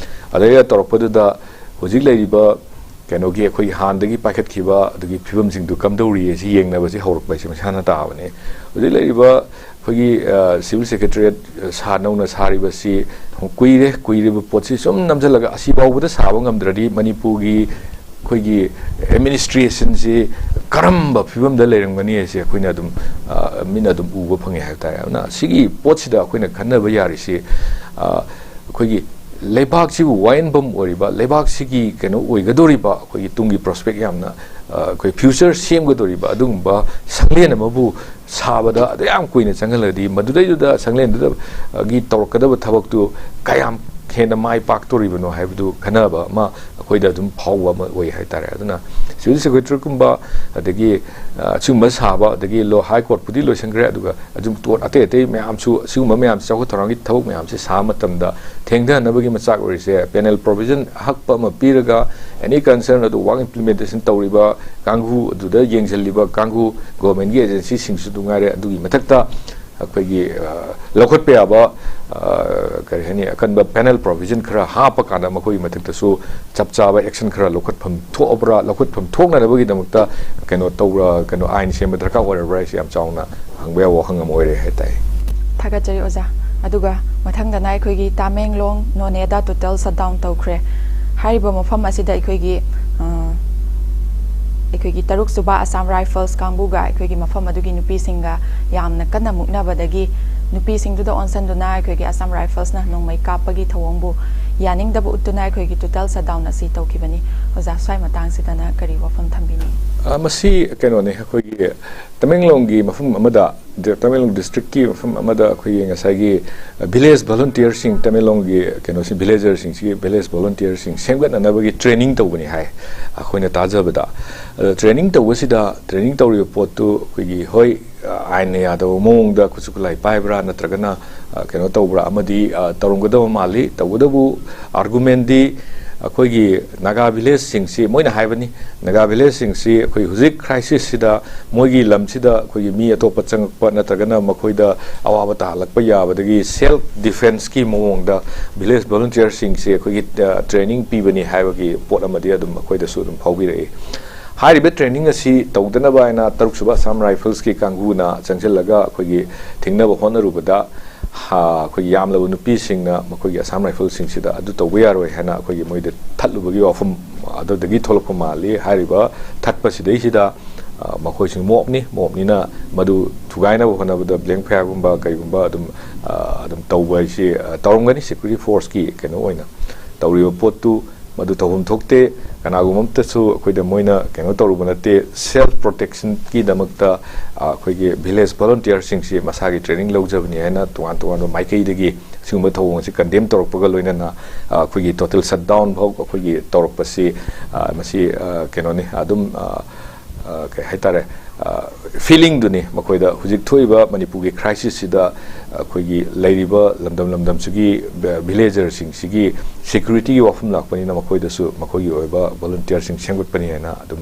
ꯑꯗꯩꯗ ꯇꯧꯔꯛꯄꯗꯨꯗ ꯍꯧꯖꯤꯛ ꯂꯩꯔꯤꯕ ꯀꯩꯅꯣꯒꯤ ꯑꯩꯈꯣꯏꯒꯤ ꯍꯥꯟꯅꯗꯒꯤ ꯄꯥꯏꯈꯠꯈꯤꯕ ꯑꯗꯨꯒꯤ ꯐꯤꯕꯝꯁꯤꯡꯗꯨ ꯀꯝꯗꯧꯔꯤ ꯍꯥꯏꯁꯤ ꯌꯦꯡꯅꯕꯁꯤ ꯍꯧꯔꯛꯄ ꯍꯥꯏꯁꯤ ꯃꯁꯥꯅ ꯇꯥꯕꯅꯤ꯫ ꯍꯧꯖꯤꯛ ꯂꯩꯔꯤꯕ ꯑꯩꯈꯣꯏꯒꯤ, ꯑ, ꯁꯤꯚꯤꯜ ꯁꯦꯀ꯭ꯔꯦꯇꯔꯤꯌꯦꯠ, ꯑ, ꯁꯥ-, ꯅꯧꯅ ꯁꯥꯔꯤꯕꯁꯤ ꯀꯨꯏꯔꯦ, ꯀꯨꯏꯔꯤꯕ ꯄꯣꯠꯁꯤ ꯁꯨꯝ ꯅꯝꯁꯤꯜꯂꯒ ꯑꯁꯤꯐꯥꯎꯕꯗ ꯁꯥꯕ ꯉꯝꯗ꯭ꯔꯗꯤ ꯃꯅꯤꯄꯨꯔꯒꯤ ꯑꯩꯈꯣꯏꯒꯤ ꯑꯦꯗꯃꯤꯅꯤꯁꯇ꯭ꯔꯦꯁꯟꯁꯤ ꯀꯔꯝꯕ ꯐꯤꯕꯝꯗ ꯂꯩꯔꯝꯒꯅꯤ ꯍꯥꯏꯁꯦ ꯑꯩꯈꯣꯏꯅ ꯑꯗꯨꯝ, ꯑ, ꯃꯤꯠꯅ ꯑꯗꯨꯝ ꯎꯕ ꯐꯪꯉꯦ ꯍꯥꯏꯕ ꯇꯥꯔꯦ꯫ ꯑꯗꯨꯅ ꯁꯤꯒꯤ ꯄꯣꯠꯁꯤꯗ ꯑꯩꯈꯣꯏꯅ ꯈꯟꯅꯕ ꯌꯥꯔꯤꯁꯤ, ꯑ, ꯑꯩꯈꯣꯏꯒꯤ ꯂꯩꯕꯥꯛꯁꯤꯕꯨ ꯋꯥꯌꯦꯟꯐꯝ ꯑꯣꯏꯔꯤꯕ, ꯂꯩꯕꯥꯛꯁꯤꯒꯤ ꯀꯩꯅꯣ ꯑꯣꯏꯒꯗꯧꯔꯤꯕ, ꯑꯩꯈꯣꯏꯒꯤ ꯇꯨꯡꯒꯤ ꯄ꯭ꯔꯣꯁꯄꯦꯛ ꯌꯥꯝꯅ, ꯑ, ꯑꯩꯈꯣꯏ ꯐ꯭ꯌꯨꯆꯔ ꯁꯦꯝꯒꯗꯧꯔꯤꯕ ꯑꯗꯨꯒꯨꯝꯕ ꯁꯪꯂꯦꯟ ꯑꯃꯕꯨ ꯁꯥꯕꯗ ꯑꯗꯨ ꯌꯥꯝ ꯀꯨꯏꯅ ꯆꯪꯍꯜꯂꯗꯤ, ꯃꯗꯨꯗꯩꯗꯨꯗ ꯁꯪꯂꯦꯟꯗꯨꯗ, ꯑ, ꯒꯤ ꯇꯧꯔꯛꯀꯗꯕ ꯊꯕꯛꯇꯨ ꯀꯌꯥꯝ ꯍꯦꯟꯅ ꯃꯥꯏ ꯄꯥꯛꯇꯣꯔꯤꯕꯅꯣ ꯍꯥꯏꯕꯗꯨ ꯈꯟꯅꯕ ꯑꯃ ꯑꯩꯈꯣꯏꯗ ꯑꯗꯨꯝ ꯐꯥꯎꯕ ꯑꯃ ꯑꯣꯏ ꯍꯥꯏꯇꯥꯔꯦ꯫ ꯑꯗꯨꯅ ꯁꯤꯚꯤꯜ ꯁꯦꯀ꯭ꯔꯦꯇꯔꯤꯒꯨꯝꯕ, ꯑꯗꯒꯤ, ꯑ, ꯑꯁꯤꯒꯨꯝꯕ ꯁꯥꯕ, ꯑꯗꯒꯤ ꯂꯣ-, ꯍꯥꯏ ꯀꯣꯔꯠꯄꯨꯗꯤ ꯂꯣꯏꯁꯤꯟꯈ꯭ꯔꯦ, ꯑꯗꯨꯒ ꯑꯗꯨꯝ ꯇꯣꯠ ꯑꯇꯩ ꯑꯇꯩ ꯃꯌꯥꯝꯁꯨ, ꯑꯁꯤꯒꯨꯝꯕ ꯃꯌꯥꯝ, ꯆꯥꯎꯈꯠ ꯊꯧꯔꯥꯡꯒꯤ ꯊꯕꯛ ꯃꯌꯥꯝꯁꯦ ꯁꯥꯕ ꯃꯇꯝꯗ ꯊꯦꯡꯊꯅꯕꯒꯤ ꯃꯆꯥꯛ ꯑꯣꯏꯔꯤꯁꯦ ꯄꯦꯅꯦꯜ ꯄ꯭ꯔꯣꯚꯤꯖꯟ ꯑꯍꯛꯄ ꯑꯃ ꯄꯤꯔꯒ, ꯑꯦꯅꯤ ꯀꯟꯁꯔꯟ ꯑꯗꯨ ꯋꯥꯛ ꯏꯝꯄ꯭ꯂꯤꯃꯦꯟꯇꯦꯁꯟ ꯇꯧꯔꯤꯕ ꯀꯥꯡꯕꯨ, ꯑꯗꯨꯗ ꯌꯦꯡꯁꯤꯜꯂꯤꯕ ꯀꯥꯡꯕꯨ, ꯒꯣꯔꯃꯦꯟꯒꯤ ꯑꯦꯖꯦꯟꯁꯤꯁꯤꯡꯁꯨ ꯑꯗꯨꯝ ꯉꯥꯏꯔꯦ, ꯑꯗꯨꯒꯤ ꯃꯊꯛꯇ ꯑꯩꯈꯣꯏꯒꯤ, ꯑ, ꯂꯧꯈꯠꯄ ꯌꯥꯕ, ꯑ, ꯀꯔꯤ ꯍꯥꯏꯅꯤ, ꯑꯀꯟꯕ ꯄꯦꯅꯦꯜ ꯄ꯭ꯔꯣꯚꯤꯖꯟ ꯈꯔ ꯍꯥꯞꯄ ꯀꯥꯟꯗ ꯃꯈꯣꯏꯒꯤ ꯃꯊꯛꯇꯁꯨ ꯆꯞ ꯆꯥꯕ ꯑꯦꯛꯁꯟ ꯈꯔ ꯂꯧꯈꯠꯐꯝ ꯊꯣꯛꯑꯕ꯭ꯔꯥ, ꯂꯧꯈꯠꯐꯝ ꯊꯣꯛꯅꯅꯕꯒꯤꯗꯃꯛꯇ ꯀꯩꯅꯣ ꯇꯧꯕ꯭ꯔꯥ, ꯀꯩꯅꯣ ꯑꯥꯏꯟ ꯁꯦꯝꯕ ꯗꯔꯀꯥꯔ ꯑꯣꯏꯔꯕ꯭ꯔꯥ ꯍꯥꯏꯁꯦ ꯌꯥꯝ ꯆꯥꯎꯅ ꯍꯪꯕ ꯌꯥꯕ ꯋꯥꯍꯪ ꯑꯃ ꯑꯣꯏꯔꯦ ꯍꯥꯏ ꯇꯥꯏ꯫ ꯊꯥꯒꯠꯆꯔꯤ ꯑꯣꯖꯥ꯫ ꯑꯗꯨꯒ ꯃꯊꯪꯗꯅ ꯑꯩꯈꯣꯏꯒꯤ ꯇꯥꯃꯦꯡꯂꯣꯡ, ꯅꯣꯅꯦꯗ ꯇꯣꯇꯦꯜ ꯁꯠꯗꯥꯎꯟ ꯇꯧꯈ꯭ꯔꯦ꯫ ꯍꯥꯏꯔꯤꯕ ꯃꯐꯝ ꯑꯁꯤꯗ ꯑꯩꯈꯣꯏꯒꯤ, ꯑ, ꯑꯩꯈꯣꯏꯒꯤ ꯇꯔꯨꯛ ꯁꯨꯕ ꯑꯁꯥꯝ ꯔꯥꯏꯐꯜꯁ ꯀꯥꯡꯕꯨꯒ ꯑꯩꯈꯣꯏꯒꯤ ꯃꯐꯝ ꯑꯗꯨꯒꯤ ꯅꯨꯄꯤꯁꯤꯡꯒ ꯌꯥꯝꯅ ꯀꯟꯅ ꯃꯨꯛꯅꯕꯗꯒꯤ ꯅꯨꯄꯤꯁꯤꯡꯗꯨꯗ ꯑꯣꯟꯁꯤꯟꯗꯨꯅ ꯑꯩꯈꯣꯏꯒꯤ ꯑꯁꯥꯝ ꯔꯥꯏꯐꯜꯁꯅ ꯅꯣꯡꯃꯩ ꯀꯥꯞꯄꯒꯤ ꯊꯧꯑꯣꯡꯕꯨ ꯌꯥꯅꯤꯡꯗꯕ ꯎꯠꯇꯨꯅ ꯑꯩꯈꯣꯏꯒꯤ ꯇꯣꯇꯦꯜ ꯁꯠꯗꯥꯎꯟ ꯑꯁꯤ ꯇꯧꯈꯤꯕꯅꯤ꯫ ꯑꯣꯖꯥ, ꯁ꯭ꯋꯥꯏ ꯃꯇꯥꯡꯁꯤꯗꯅ ꯀꯔꯤ ꯋꯥꯐꯝ ꯊꯝꯕꯤꯅꯤꯡꯉꯤ? ꯑ, ꯃꯁꯤ ꯀꯩꯅꯣꯅꯤ, ꯑꯩꯈꯣꯏꯒꯤ ꯇꯃꯦꯡꯂꯣꯡꯒꯤ ꯃꯐꯝ ꯑꯃꯗ, ꯇꯃꯦꯡꯂꯣꯡ ꯗꯤꯁꯇ꯭ꯔꯤꯛꯀꯤ ꯃꯐꯝ ꯑꯃꯗ ꯑꯩꯈꯣꯏꯒꯤ ꯉꯁꯥꯏꯒꯤ ꯚꯤꯂꯦꯖ ꯚꯣꯂꯨꯟꯇꯤꯌꯔꯁꯤꯡ, ꯇꯃꯦꯡꯂꯣꯡꯒꯤ ꯀꯩꯅꯣꯁꯤ, ꯚꯤꯂꯦꯖꯔꯁꯤꯡꯁꯤꯒꯤ ꯚꯤꯂꯦꯖ ꯚꯣꯂꯨꯟꯇꯤꯌꯔꯁꯤꯡ ꯁꯦꯝꯒꯠꯅꯅꯕꯒꯤ ꯇ꯭ꯔꯦꯅꯤꯡ ꯇꯧꯕꯅꯤ ꯍꯥꯏ ꯑꯩꯈꯣꯏꯅ ꯇꯥꯖꯕꯗ꯫ ꯑꯗ ꯇ꯭ꯔꯦꯅꯤꯡ ꯇꯧꯕꯁꯤꯗ, ꯇ꯭ꯔꯦꯅꯤꯡ ꯇꯧꯔꯤꯕ ꯄꯣꯠꯇꯨ ꯑꯩꯈꯣꯏꯒꯤ, ꯍꯣꯏ, ꯑꯥꯏꯟꯅ ꯌꯥꯗꯕ ꯃꯑꯣꯡꯗ ꯈꯨꯠꯁꯨ ꯈꯨꯠꯂꯥꯏ ꯄꯥꯏꯕ꯭ꯔꯥ ꯅꯠꯇ꯭ꯔꯒꯅ, ꯑ, ꯀꯩꯅꯣ ꯇꯧꯕ꯭ꯔꯥ ꯑꯃꯗꯤ, ꯑ, ꯇꯧꯔꯝꯒꯗꯕ ꯃꯥꯜꯂꯤ꯫ ꯇꯧꯕꯇꯕꯨ ꯑꯥꯔꯒꯨꯃꯦꯟꯗꯤ ꯑꯩꯈꯣꯏꯒꯤ ꯅꯥꯒꯥ ꯚꯤꯂꯦꯖꯁꯤꯡꯁꯤ, ꯃꯣꯏꯅ ꯍꯥꯏꯕꯅꯤ, ꯅꯥꯒꯥ ꯚꯤꯂꯦꯖꯁꯤꯡꯁꯤ ꯑꯩꯈꯣꯏ ꯍꯧꯖꯤꯛ ꯀ꯭ꯔꯥꯏꯁꯤꯁꯁꯤꯗ ꯃꯣꯏꯒꯤ ꯂꯝꯁꯤꯗ ꯑꯩꯈꯣꯏꯒꯤ ꯃꯤ ꯑꯇꯣꯞꯄ ꯆꯪꯉꯛꯄ ꯅꯠꯇ꯭ꯔꯒꯅ ꯃꯈꯣꯏꯗ ꯑꯋꯥꯕ ꯇꯥꯍꯜꯂꯛꯄ ꯌꯥꯕꯗꯒꯤ ꯁꯦꯜꯐ ꯗꯤꯐꯦꯟꯁꯀꯤ ꯃꯑꯣꯡꯗ ꯚꯤꯂꯦꯖ ꯚꯣꯂꯨꯟꯇꯤꯌꯔꯁꯤꯡꯁꯤ ꯑꯩꯈꯣꯏꯒꯤ, ꯑ, ꯇ꯭ꯔꯦꯅꯤꯡ ꯄꯤꯕꯅꯤ ꯍꯥꯏꯕꯒꯤ ꯄꯣꯠ ꯑꯃꯗꯤ ꯑꯗꯨꯝ ꯑꯩꯈꯣꯏꯗꯁꯨ ꯑꯗꯨꯝ ꯐꯥꯎꯕꯤꯔꯛꯏ꯫ ꯍꯥꯏꯔꯤꯕ ꯇ꯭ꯔꯦꯅꯤꯡ ꯑꯁꯤ ꯇꯧꯗꯅꯕ ꯍꯥꯏꯅ ꯇꯔꯨꯛ ꯁꯨꯕ ꯑꯁꯥꯝ ꯔꯥꯏꯐꯜꯁꯀꯤ ꯀꯥꯡꯕꯨꯅ ꯆꯪꯁꯤꯜꯂꯒ ꯑꯩꯈꯣꯏꯒꯤ ꯊꯤꯡꯅꯕ ꯍꯣꯠꯅꯔꯨꯕꯗ, ꯍꯥ, ꯑꯩꯈꯣꯏꯒꯤ ꯌꯥꯝꯂꯕ ꯅꯨꯄꯤꯁꯤꯡꯅ ꯃꯈꯣꯏꯒꯤ ꯑꯁꯥꯝ ꯔꯥꯏꯐꯜꯁꯤꯡꯁꯤꯗ ꯑꯗꯨ ꯇꯧꯕ ꯌꯥꯔꯣꯏ ꯍꯥꯏꯅ ꯑꯩꯈꯣꯏꯒꯤ ꯃꯣꯏꯗ ꯊꯠꯂꯨꯕꯒꯤ ꯋꯥꯐꯝ ꯑꯗꯨꯗꯒꯤ ꯊꯣꯛꯂꯛꯄ ꯃꯥꯜꯂꯤ꯫ ꯍꯥꯏꯔꯤꯕ ꯊꯠꯄꯁꯤꯗꯩꯁꯤꯗ, ꯑ, ꯃꯈꯣꯏꯁꯤꯡ ꯃꯣꯞꯅꯤ, ꯃꯣꯞꯅꯤꯅ ꯃꯗꯨ ꯊꯨꯒꯥꯏꯅꯕ ꯍꯣꯠꯅꯕꯗ ꯕ꯭ꯂꯦꯡ ꯐꯌꯥꯔꯒꯨꯝꯕ ꯀꯩꯒꯨꯝꯕ ꯑꯗꯨꯝ, ꯑ, ꯑꯗꯨꯝ ꯇꯧꯕ ꯍꯥꯏꯁꯤ, ꯑ, ꯇꯧꯔꯝꯒꯅꯤ꯫ ꯁꯦꯀ꯭ꯌꯨꯔꯤꯇꯤ ꯐꯣꯔꯁꯀꯤ ꯀꯩꯅꯣ ꯑꯣꯏꯅ ꯇꯧꯔꯤꯕ ꯄꯣꯠꯇꯨ ꯃꯗꯨ ꯇꯧꯐꯝ ꯊꯣꯛꯇꯦ꯫ ꯀꯅꯥꯒꯨꯝꯕ ꯑꯃꯠꯇꯁꯨ ꯑꯩꯈꯣꯏꯗ ꯃꯣꯏꯅ ꯀꯩꯅꯣ ꯇꯧꯔꯨꯕ ꯅꯠꯇꯦ꯫ ꯁꯦꯜꯐ ꯄ꯭ꯔꯣꯇꯦꯛꯁꯟꯒꯤꯗꯃꯛꯇ, ꯑ, ꯑꯩꯈꯣꯏꯒꯤ ꯚꯤꯂꯦꯖ ꯚꯣꯂꯨꯟꯇꯤꯌꯔꯁꯤꯡꯁꯤ ꯃꯁꯥꯒꯤ ꯇ꯭ꯔꯦꯅꯤꯡ ꯂꯧꯖꯕꯅꯤ ꯍꯥꯏꯅ ꯇꯣꯉꯥꯟ ꯇꯣꯉꯥꯟꯕ ꯃꯥꯏꯀꯩꯗꯒꯤ ꯁꯤꯒꯨꯝꯕ ꯊꯧꯑꯣꯡ ꯑꯁꯤ ꯀꯟꯗꯦꯝ ꯇꯧꯔꯛꯄꯒ ꯂꯣꯏꯅꯅ, ꯑ, ꯑꯩꯈꯣꯏꯒꯤ ꯇꯣꯇꯦꯜ ꯁꯠꯗꯥꯎꯟ ꯐꯥꯎ ꯑꯩꯈꯣꯏꯒꯤ ꯇꯧꯔꯛꯄꯁꯤ, ꯑ, ꯃꯁꯤ, ꯑ, ꯀꯩꯅꯣꯅꯤ, ꯑꯗꯨꯝ, ꯑ, ꯑ, ꯀꯩ ꯍꯥꯏꯇꯥꯔꯦ, ꯑ, ꯐꯤꯂꯤꯡꯗꯨꯅꯤ ꯃꯈꯣꯏꯗ ꯍꯧꯖꯤꯛ ꯊꯣꯛꯏꯕ ꯃꯅꯤꯄꯨꯔꯒꯤ ꯀ꯭ꯔꯥꯏꯁꯤꯁꯁꯤꯗ ꯑꯩꯈꯣꯏꯒꯤ ꯂꯩꯔꯤꯕ ꯂꯝꯗꯝ ꯂꯝꯗꯝꯁꯤꯒꯤ ꯚꯤꯂꯦꯖꯔꯁꯤꯡꯁꯤꯒꯤ ꯁꯦꯀ꯭ꯌꯨꯔꯤꯇꯤꯒꯤ ꯋꯥꯐꯝ ꯂꯥꯛꯄꯅꯤꯅ ꯃꯈꯣꯏꯗꯁꯨ ꯃꯈꯣꯏꯒꯤ ꯑꯣꯏꯕ ꯚꯣꯂꯨꯟꯇꯤꯌꯔꯁꯤꯡ ꯁꯦꯝꯒꯠꯄꯅꯤ ꯍꯥꯏꯅ ꯑꯗꯨꯝ,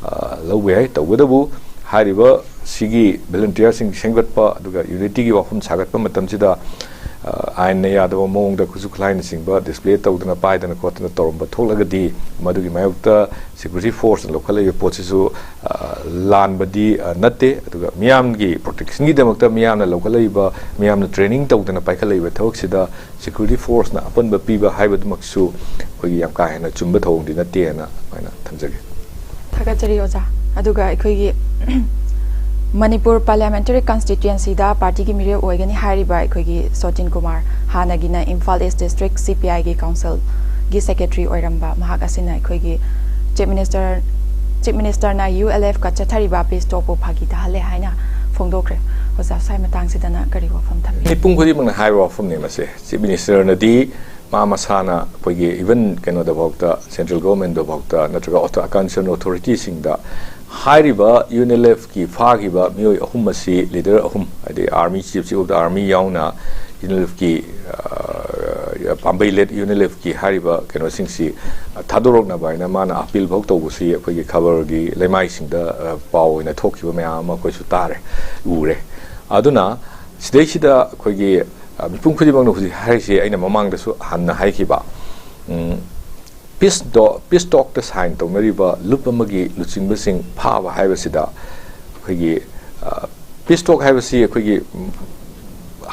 ꯑ, ꯂꯧꯕ ꯌꯥꯏ꯫ ꯇꯧꯕꯇꯕꯨ ꯍꯥꯏꯔꯤꯕ ꯁꯤꯒꯤ ꯚꯣꯂꯨꯟꯇꯤꯌꯔꯁꯤꯡ ꯁꯦꯝꯒꯠꯄ ꯑꯗꯨꯒ ꯌꯨꯅꯤꯇꯤꯒꯤ ꯋꯥꯐꯝ ꯁꯥꯒꯠꯄ ꯃꯇꯝꯁꯤꯗ, ꯑ, ꯑꯥꯏꯟꯅ ꯌꯥꯗꯕ ꯃꯑꯣꯡꯗ ꯈꯨꯠꯁꯨ ꯈꯨꯠꯂꯥꯏꯅꯆꯤꯡꯕ ꯗꯤꯁꯄ꯭ꯂꯦ ꯇꯧꯗꯅ ꯄꯥꯏꯗꯅ ꯈꯣꯠꯇꯅ ꯇꯧꯔꯝꯕ ꯊꯣꯛꯂꯒꯗꯤ ꯃꯗꯨꯒꯤ ꯃꯥꯌꯣꯛꯇ ꯁꯦꯀ꯭ꯌꯨꯔꯤꯇꯤ ꯐꯣꯔꯁꯅ ꯂꯧꯈꯠꯂꯛꯏꯕ ꯄꯣꯠꯁꯤꯁꯨ, ꯑ, ꯂꯥꯟꯕꯗꯤ, ꯑ, ꯅꯠꯇꯦ꯫ ꯑꯗꯨꯒ ꯃꯤꯌꯥꯝꯒꯤ ꯄ꯭ꯔꯣꯇꯦꯛꯁꯟꯒꯤꯗꯃꯛꯇ ꯃꯤꯌꯥꯝꯅ ꯂꯧꯈꯠꯂꯛꯏꯕ, ꯃꯤꯌꯥꯝꯅ ꯇ꯭ꯔꯦꯅꯤꯡ ꯇꯧꯗꯅ ꯄꯥꯏꯈꯠꯂꯛꯏꯕ ꯊꯕꯛꯁꯤꯗ ꯁꯦꯀ꯭ꯌꯨꯔꯤꯇꯤ ꯐꯣꯔꯁꯅ ꯑꯄꯟꯕ ꯄꯤꯕ ꯍꯥꯏꯕꯗꯨꯃꯛꯁꯨ ꯑꯩꯈꯣꯏꯒꯤ ꯌꯥꯝ ꯀꯥ ꯍꯦꯟꯅ ꯆꯨꯝꯕ ꯊꯧꯑꯣꯡꯗꯤ ꯅꯠꯇꯦꯅ ꯑꯗꯨꯃꯥꯏꯅ ꯊꯝꯖꯒꯦ꯫ ꯊꯥꯒꯠꯆꯔꯤ ꯑꯣꯖꯥ꯫ ꯑꯗꯨꯒ ꯑꯩꯈꯣꯏꯒꯤ ꯃꯅꯤꯄꯨꯔ ꯄꯥꯔꯂꯤꯌꯥꯃꯦꯟꯇꯔꯤ ꯀꯟꯁꯇꯤꯇ꯭ꯋꯦꯟꯁꯤꯗ ꯄꯥꯔꯇꯤꯒꯤ ꯃꯤꯔꯦꯞ ꯑꯣꯏꯒꯅꯤ ꯍꯥꯏꯔꯤꯕ ꯑꯩꯈꯣꯏꯒꯤ ꯁꯣꯇꯤꯟ ꯀꯨꯃꯥꯔ, ꯍꯥꯟꯅꯒꯤꯅ ꯏꯝꯐꯥꯜ ꯏꯁ ꯗꯤꯁꯇ꯭ꯔꯤꯛ ꯁꯤ ꯄꯤ ꯑꯥꯏꯒꯤ ꯀꯥꯎꯟꯁꯤꯜ ꯒꯤ ꯁꯦꯀ꯭ꯔꯦꯇꯔꯤ ꯑꯣꯏꯔꯝꯕ ꯃꯍꯥꯛ ꯑꯁꯤꯅ ꯑꯩꯈꯣꯏꯒꯤ ꯆꯤꯐ ꯃꯤꯅꯤꯁꯇꯔ ꯆꯤꯐ ꯃꯤꯅꯤꯁꯇꯔꯅ ꯌꯨ ꯑꯦꯜ ꯑꯦꯐꯀ ꯆꯠꯊꯔꯤꯕ ꯄꯤꯁ ꯇꯣꯛꯄꯨ ꯐꯥꯒꯤ ꯇꯥꯍꯜꯂꯦ ꯍꯥꯏꯅ ꯐꯣꯡꯗꯣꯛꯈ꯭ꯔꯦ꯫ ꯑꯣꯖꯥ, ꯁ꯭ꯋꯥꯏ ꯃꯇꯥꯡꯁꯤꯗꯅ ꯀꯔꯤ ꯋꯥꯐꯝ ꯊꯝꯕꯤ? ꯃꯤꯄꯨꯝ ꯈꯨꯗꯤꯡꯃꯛꯅ ꯍꯥꯏꯕ ꯋꯥꯐꯝꯅꯤ ꯃꯁꯦ꯫ ꯆꯤꯐ ꯃꯤꯅꯤꯁꯇꯔꯅꯗꯤ ꯃꯥ ꯃꯁꯥꯅ ꯑꯩꯈꯣꯏꯒꯤ ꯏꯚꯟ ꯀꯩꯅꯣꯗꯐꯥꯎꯗ, ꯁꯦꯟꯇ꯭ꯔꯦꯜ ꯒꯣꯚꯔꯟꯃꯦꯟꯠꯇꯐꯥꯎꯗ ꯅꯠꯇ꯭ꯔꯒ ꯑꯣꯊꯣ-, ꯀꯟꯁꯔꯟ ꯑꯣꯊꯣꯔꯤꯇꯤꯁꯤꯡꯗ ꯍꯥꯏꯔꯤꯕ ꯌꯨ ꯑꯦꯟ ꯑꯦꯜ ꯑꯦꯐꯀꯤ ꯐꯥꯈꯤꯕ ꯃꯤꯑꯣꯏ ꯑꯍꯨꯝ ꯑꯁꯤ, ꯂꯤꯗꯔ ꯑꯍꯨꯝ, ꯍꯥꯏꯗꯤ army, chief, chief of the army ꯌꯥꯎꯅ ꯌꯨ ꯑꯦꯟ ꯑꯦꯜ ꯑꯦꯐꯀꯤ, ꯑ, ꯄꯥꯝꯕꯩ ꯂꯦꯠ ꯌꯨ ꯑꯦꯟ ꯑꯦꯜ ꯑꯦꯐꯀꯤ ꯍꯥꯏꯔꯤꯕ ꯀꯩꯅꯣꯁꯤꯡꯁꯤ ꯊꯥꯗꯣꯔꯛꯅꯕ ꯍꯥꯏꯅ ꯃꯥꯅ ꯑꯄꯤꯜ ꯐꯥꯎ ꯇꯧꯕꯁꯤ ꯑꯩꯈꯣꯏꯒꯤ ꯈꯕꯔꯒꯤ ꯂꯩꯃꯥꯏꯁꯤꯡꯗ, ꯑ, ꯄꯥꯎ ꯑꯣꯏꯅ ꯊꯣꯛꯈꯤꯕ ꯃꯌꯥꯝ ꯑꯃ ꯑꯩꯈꯣꯏꯁꯨ ꯇꯥꯔꯦ, ꯎꯔꯦ꯫ ꯑꯗꯨꯅ ꯁꯤꯗꯩꯁꯤꯗ ꯑꯩꯈꯣꯏꯒꯤ, ꯑ, ꯃꯤꯄꯨꯝ ꯈꯨꯗꯤꯡꯃꯛꯅ ꯍꯧꯖꯤꯛ ꯍꯥꯏꯔꯤꯁꯦ, ꯑꯩꯅ ꯃꯃꯥꯡꯗꯁꯨ ꯍꯥꯟꯅ ꯍꯥꯏꯈꯤꯕ, ꯎꯝ, ꯄꯤꯁ ꯗꯣ-, ꯄꯤꯁ ꯇꯣꯛꯇ ꯁꯥꯏꯟ ꯇꯧꯅꯔꯤꯕ ꯂꯨꯞ ꯑꯃꯒꯤ ꯂꯨꯆꯤꯡꯕꯁꯤꯡ ꯐꯥꯕ ꯍꯥꯏꯕꯁꯤꯗ ꯑꯩꯈꯣꯏꯒꯤ, ꯑ, ꯄꯤꯁ ꯇꯣꯛ ꯍꯥꯏꯕꯁꯤ ꯑꯩꯈꯣꯏꯒꯤ, ꯎꯝ,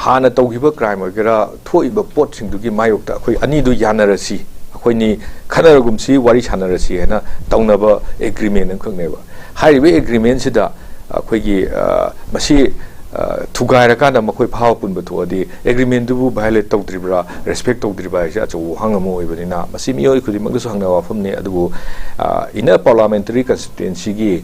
ꯍꯥꯟꯅ ꯇꯧꯈꯤꯕ ꯀ꯭ꯔꯥꯏꯝ ꯑꯣꯏꯒꯦꯔꯥ, ꯊꯣꯛꯏꯕ ꯄꯣꯠꯁꯤꯡꯗꯨꯒꯤ ꯃꯥꯌꯣꯛꯇ ꯑꯩꯈꯣꯏ ꯑꯅꯤꯗꯨ ꯌꯥꯅꯔꯁꯤ, ꯑꯩꯈꯣꯏꯅꯤ ꯈꯟꯅꯔꯒꯨꯝꯁꯤ, ꯋꯥꯔꯤ ꯁꯥꯟꯅꯔꯁꯤ ꯍꯥꯏꯅ ꯇꯧꯅꯕ ꯑꯦꯒ꯭ꯔꯤꯃꯦꯟ ꯑꯃꯈꯛꯅꯦꯕ꯫ ꯍꯥꯏꯔꯤꯕ ꯑꯦꯒ꯭ꯔꯤꯃꯦꯟꯁꯤꯗ ꯑꯩꯈꯣꯏꯒꯤ, ꯑ, ꯃꯁꯤ, ꯑ, ꯊꯨꯒꯥꯏꯔꯀꯥꯟꯗ ꯃꯈꯣꯏ ꯐꯥꯕ ꯄꯨꯟꯕ ꯊꯣꯛꯑꯗꯤ ꯑꯦꯒ꯭ꯔꯤꯃꯦꯟꯗꯨꯕꯨ ꯚꯥꯏꯑꯣꯂꯦꯠ ꯇꯧꯗ꯭ꯔꯤꯕ꯭ꯔꯥ, ꯔꯦꯁꯄꯦꯛ ꯇꯧꯗ꯭ꯔꯤꯕ꯭ꯔꯥ ꯍꯥꯏꯁꯦ ꯑꯆꯧꯕ ꯋꯥꯍꯪ ꯑꯃ ꯑꯣꯏꯕꯅꯤꯅ, ꯃꯁꯤ ꯃꯤꯑꯣꯏ ꯈꯨꯗꯤꯡꯃꯛꯇꯁꯨ ꯍꯪꯅꯕ ꯋꯥꯐꯝꯅꯤ꯫ ꯑꯗꯨꯕꯨ, ꯑ, ꯏꯟꯅꯔ ꯄꯥꯔꯂꯥꯃꯦꯟꯇꯔꯤ ꯀꯟꯁꯇꯤꯇ꯭ꯋꯦꯟꯁꯤꯒꯤ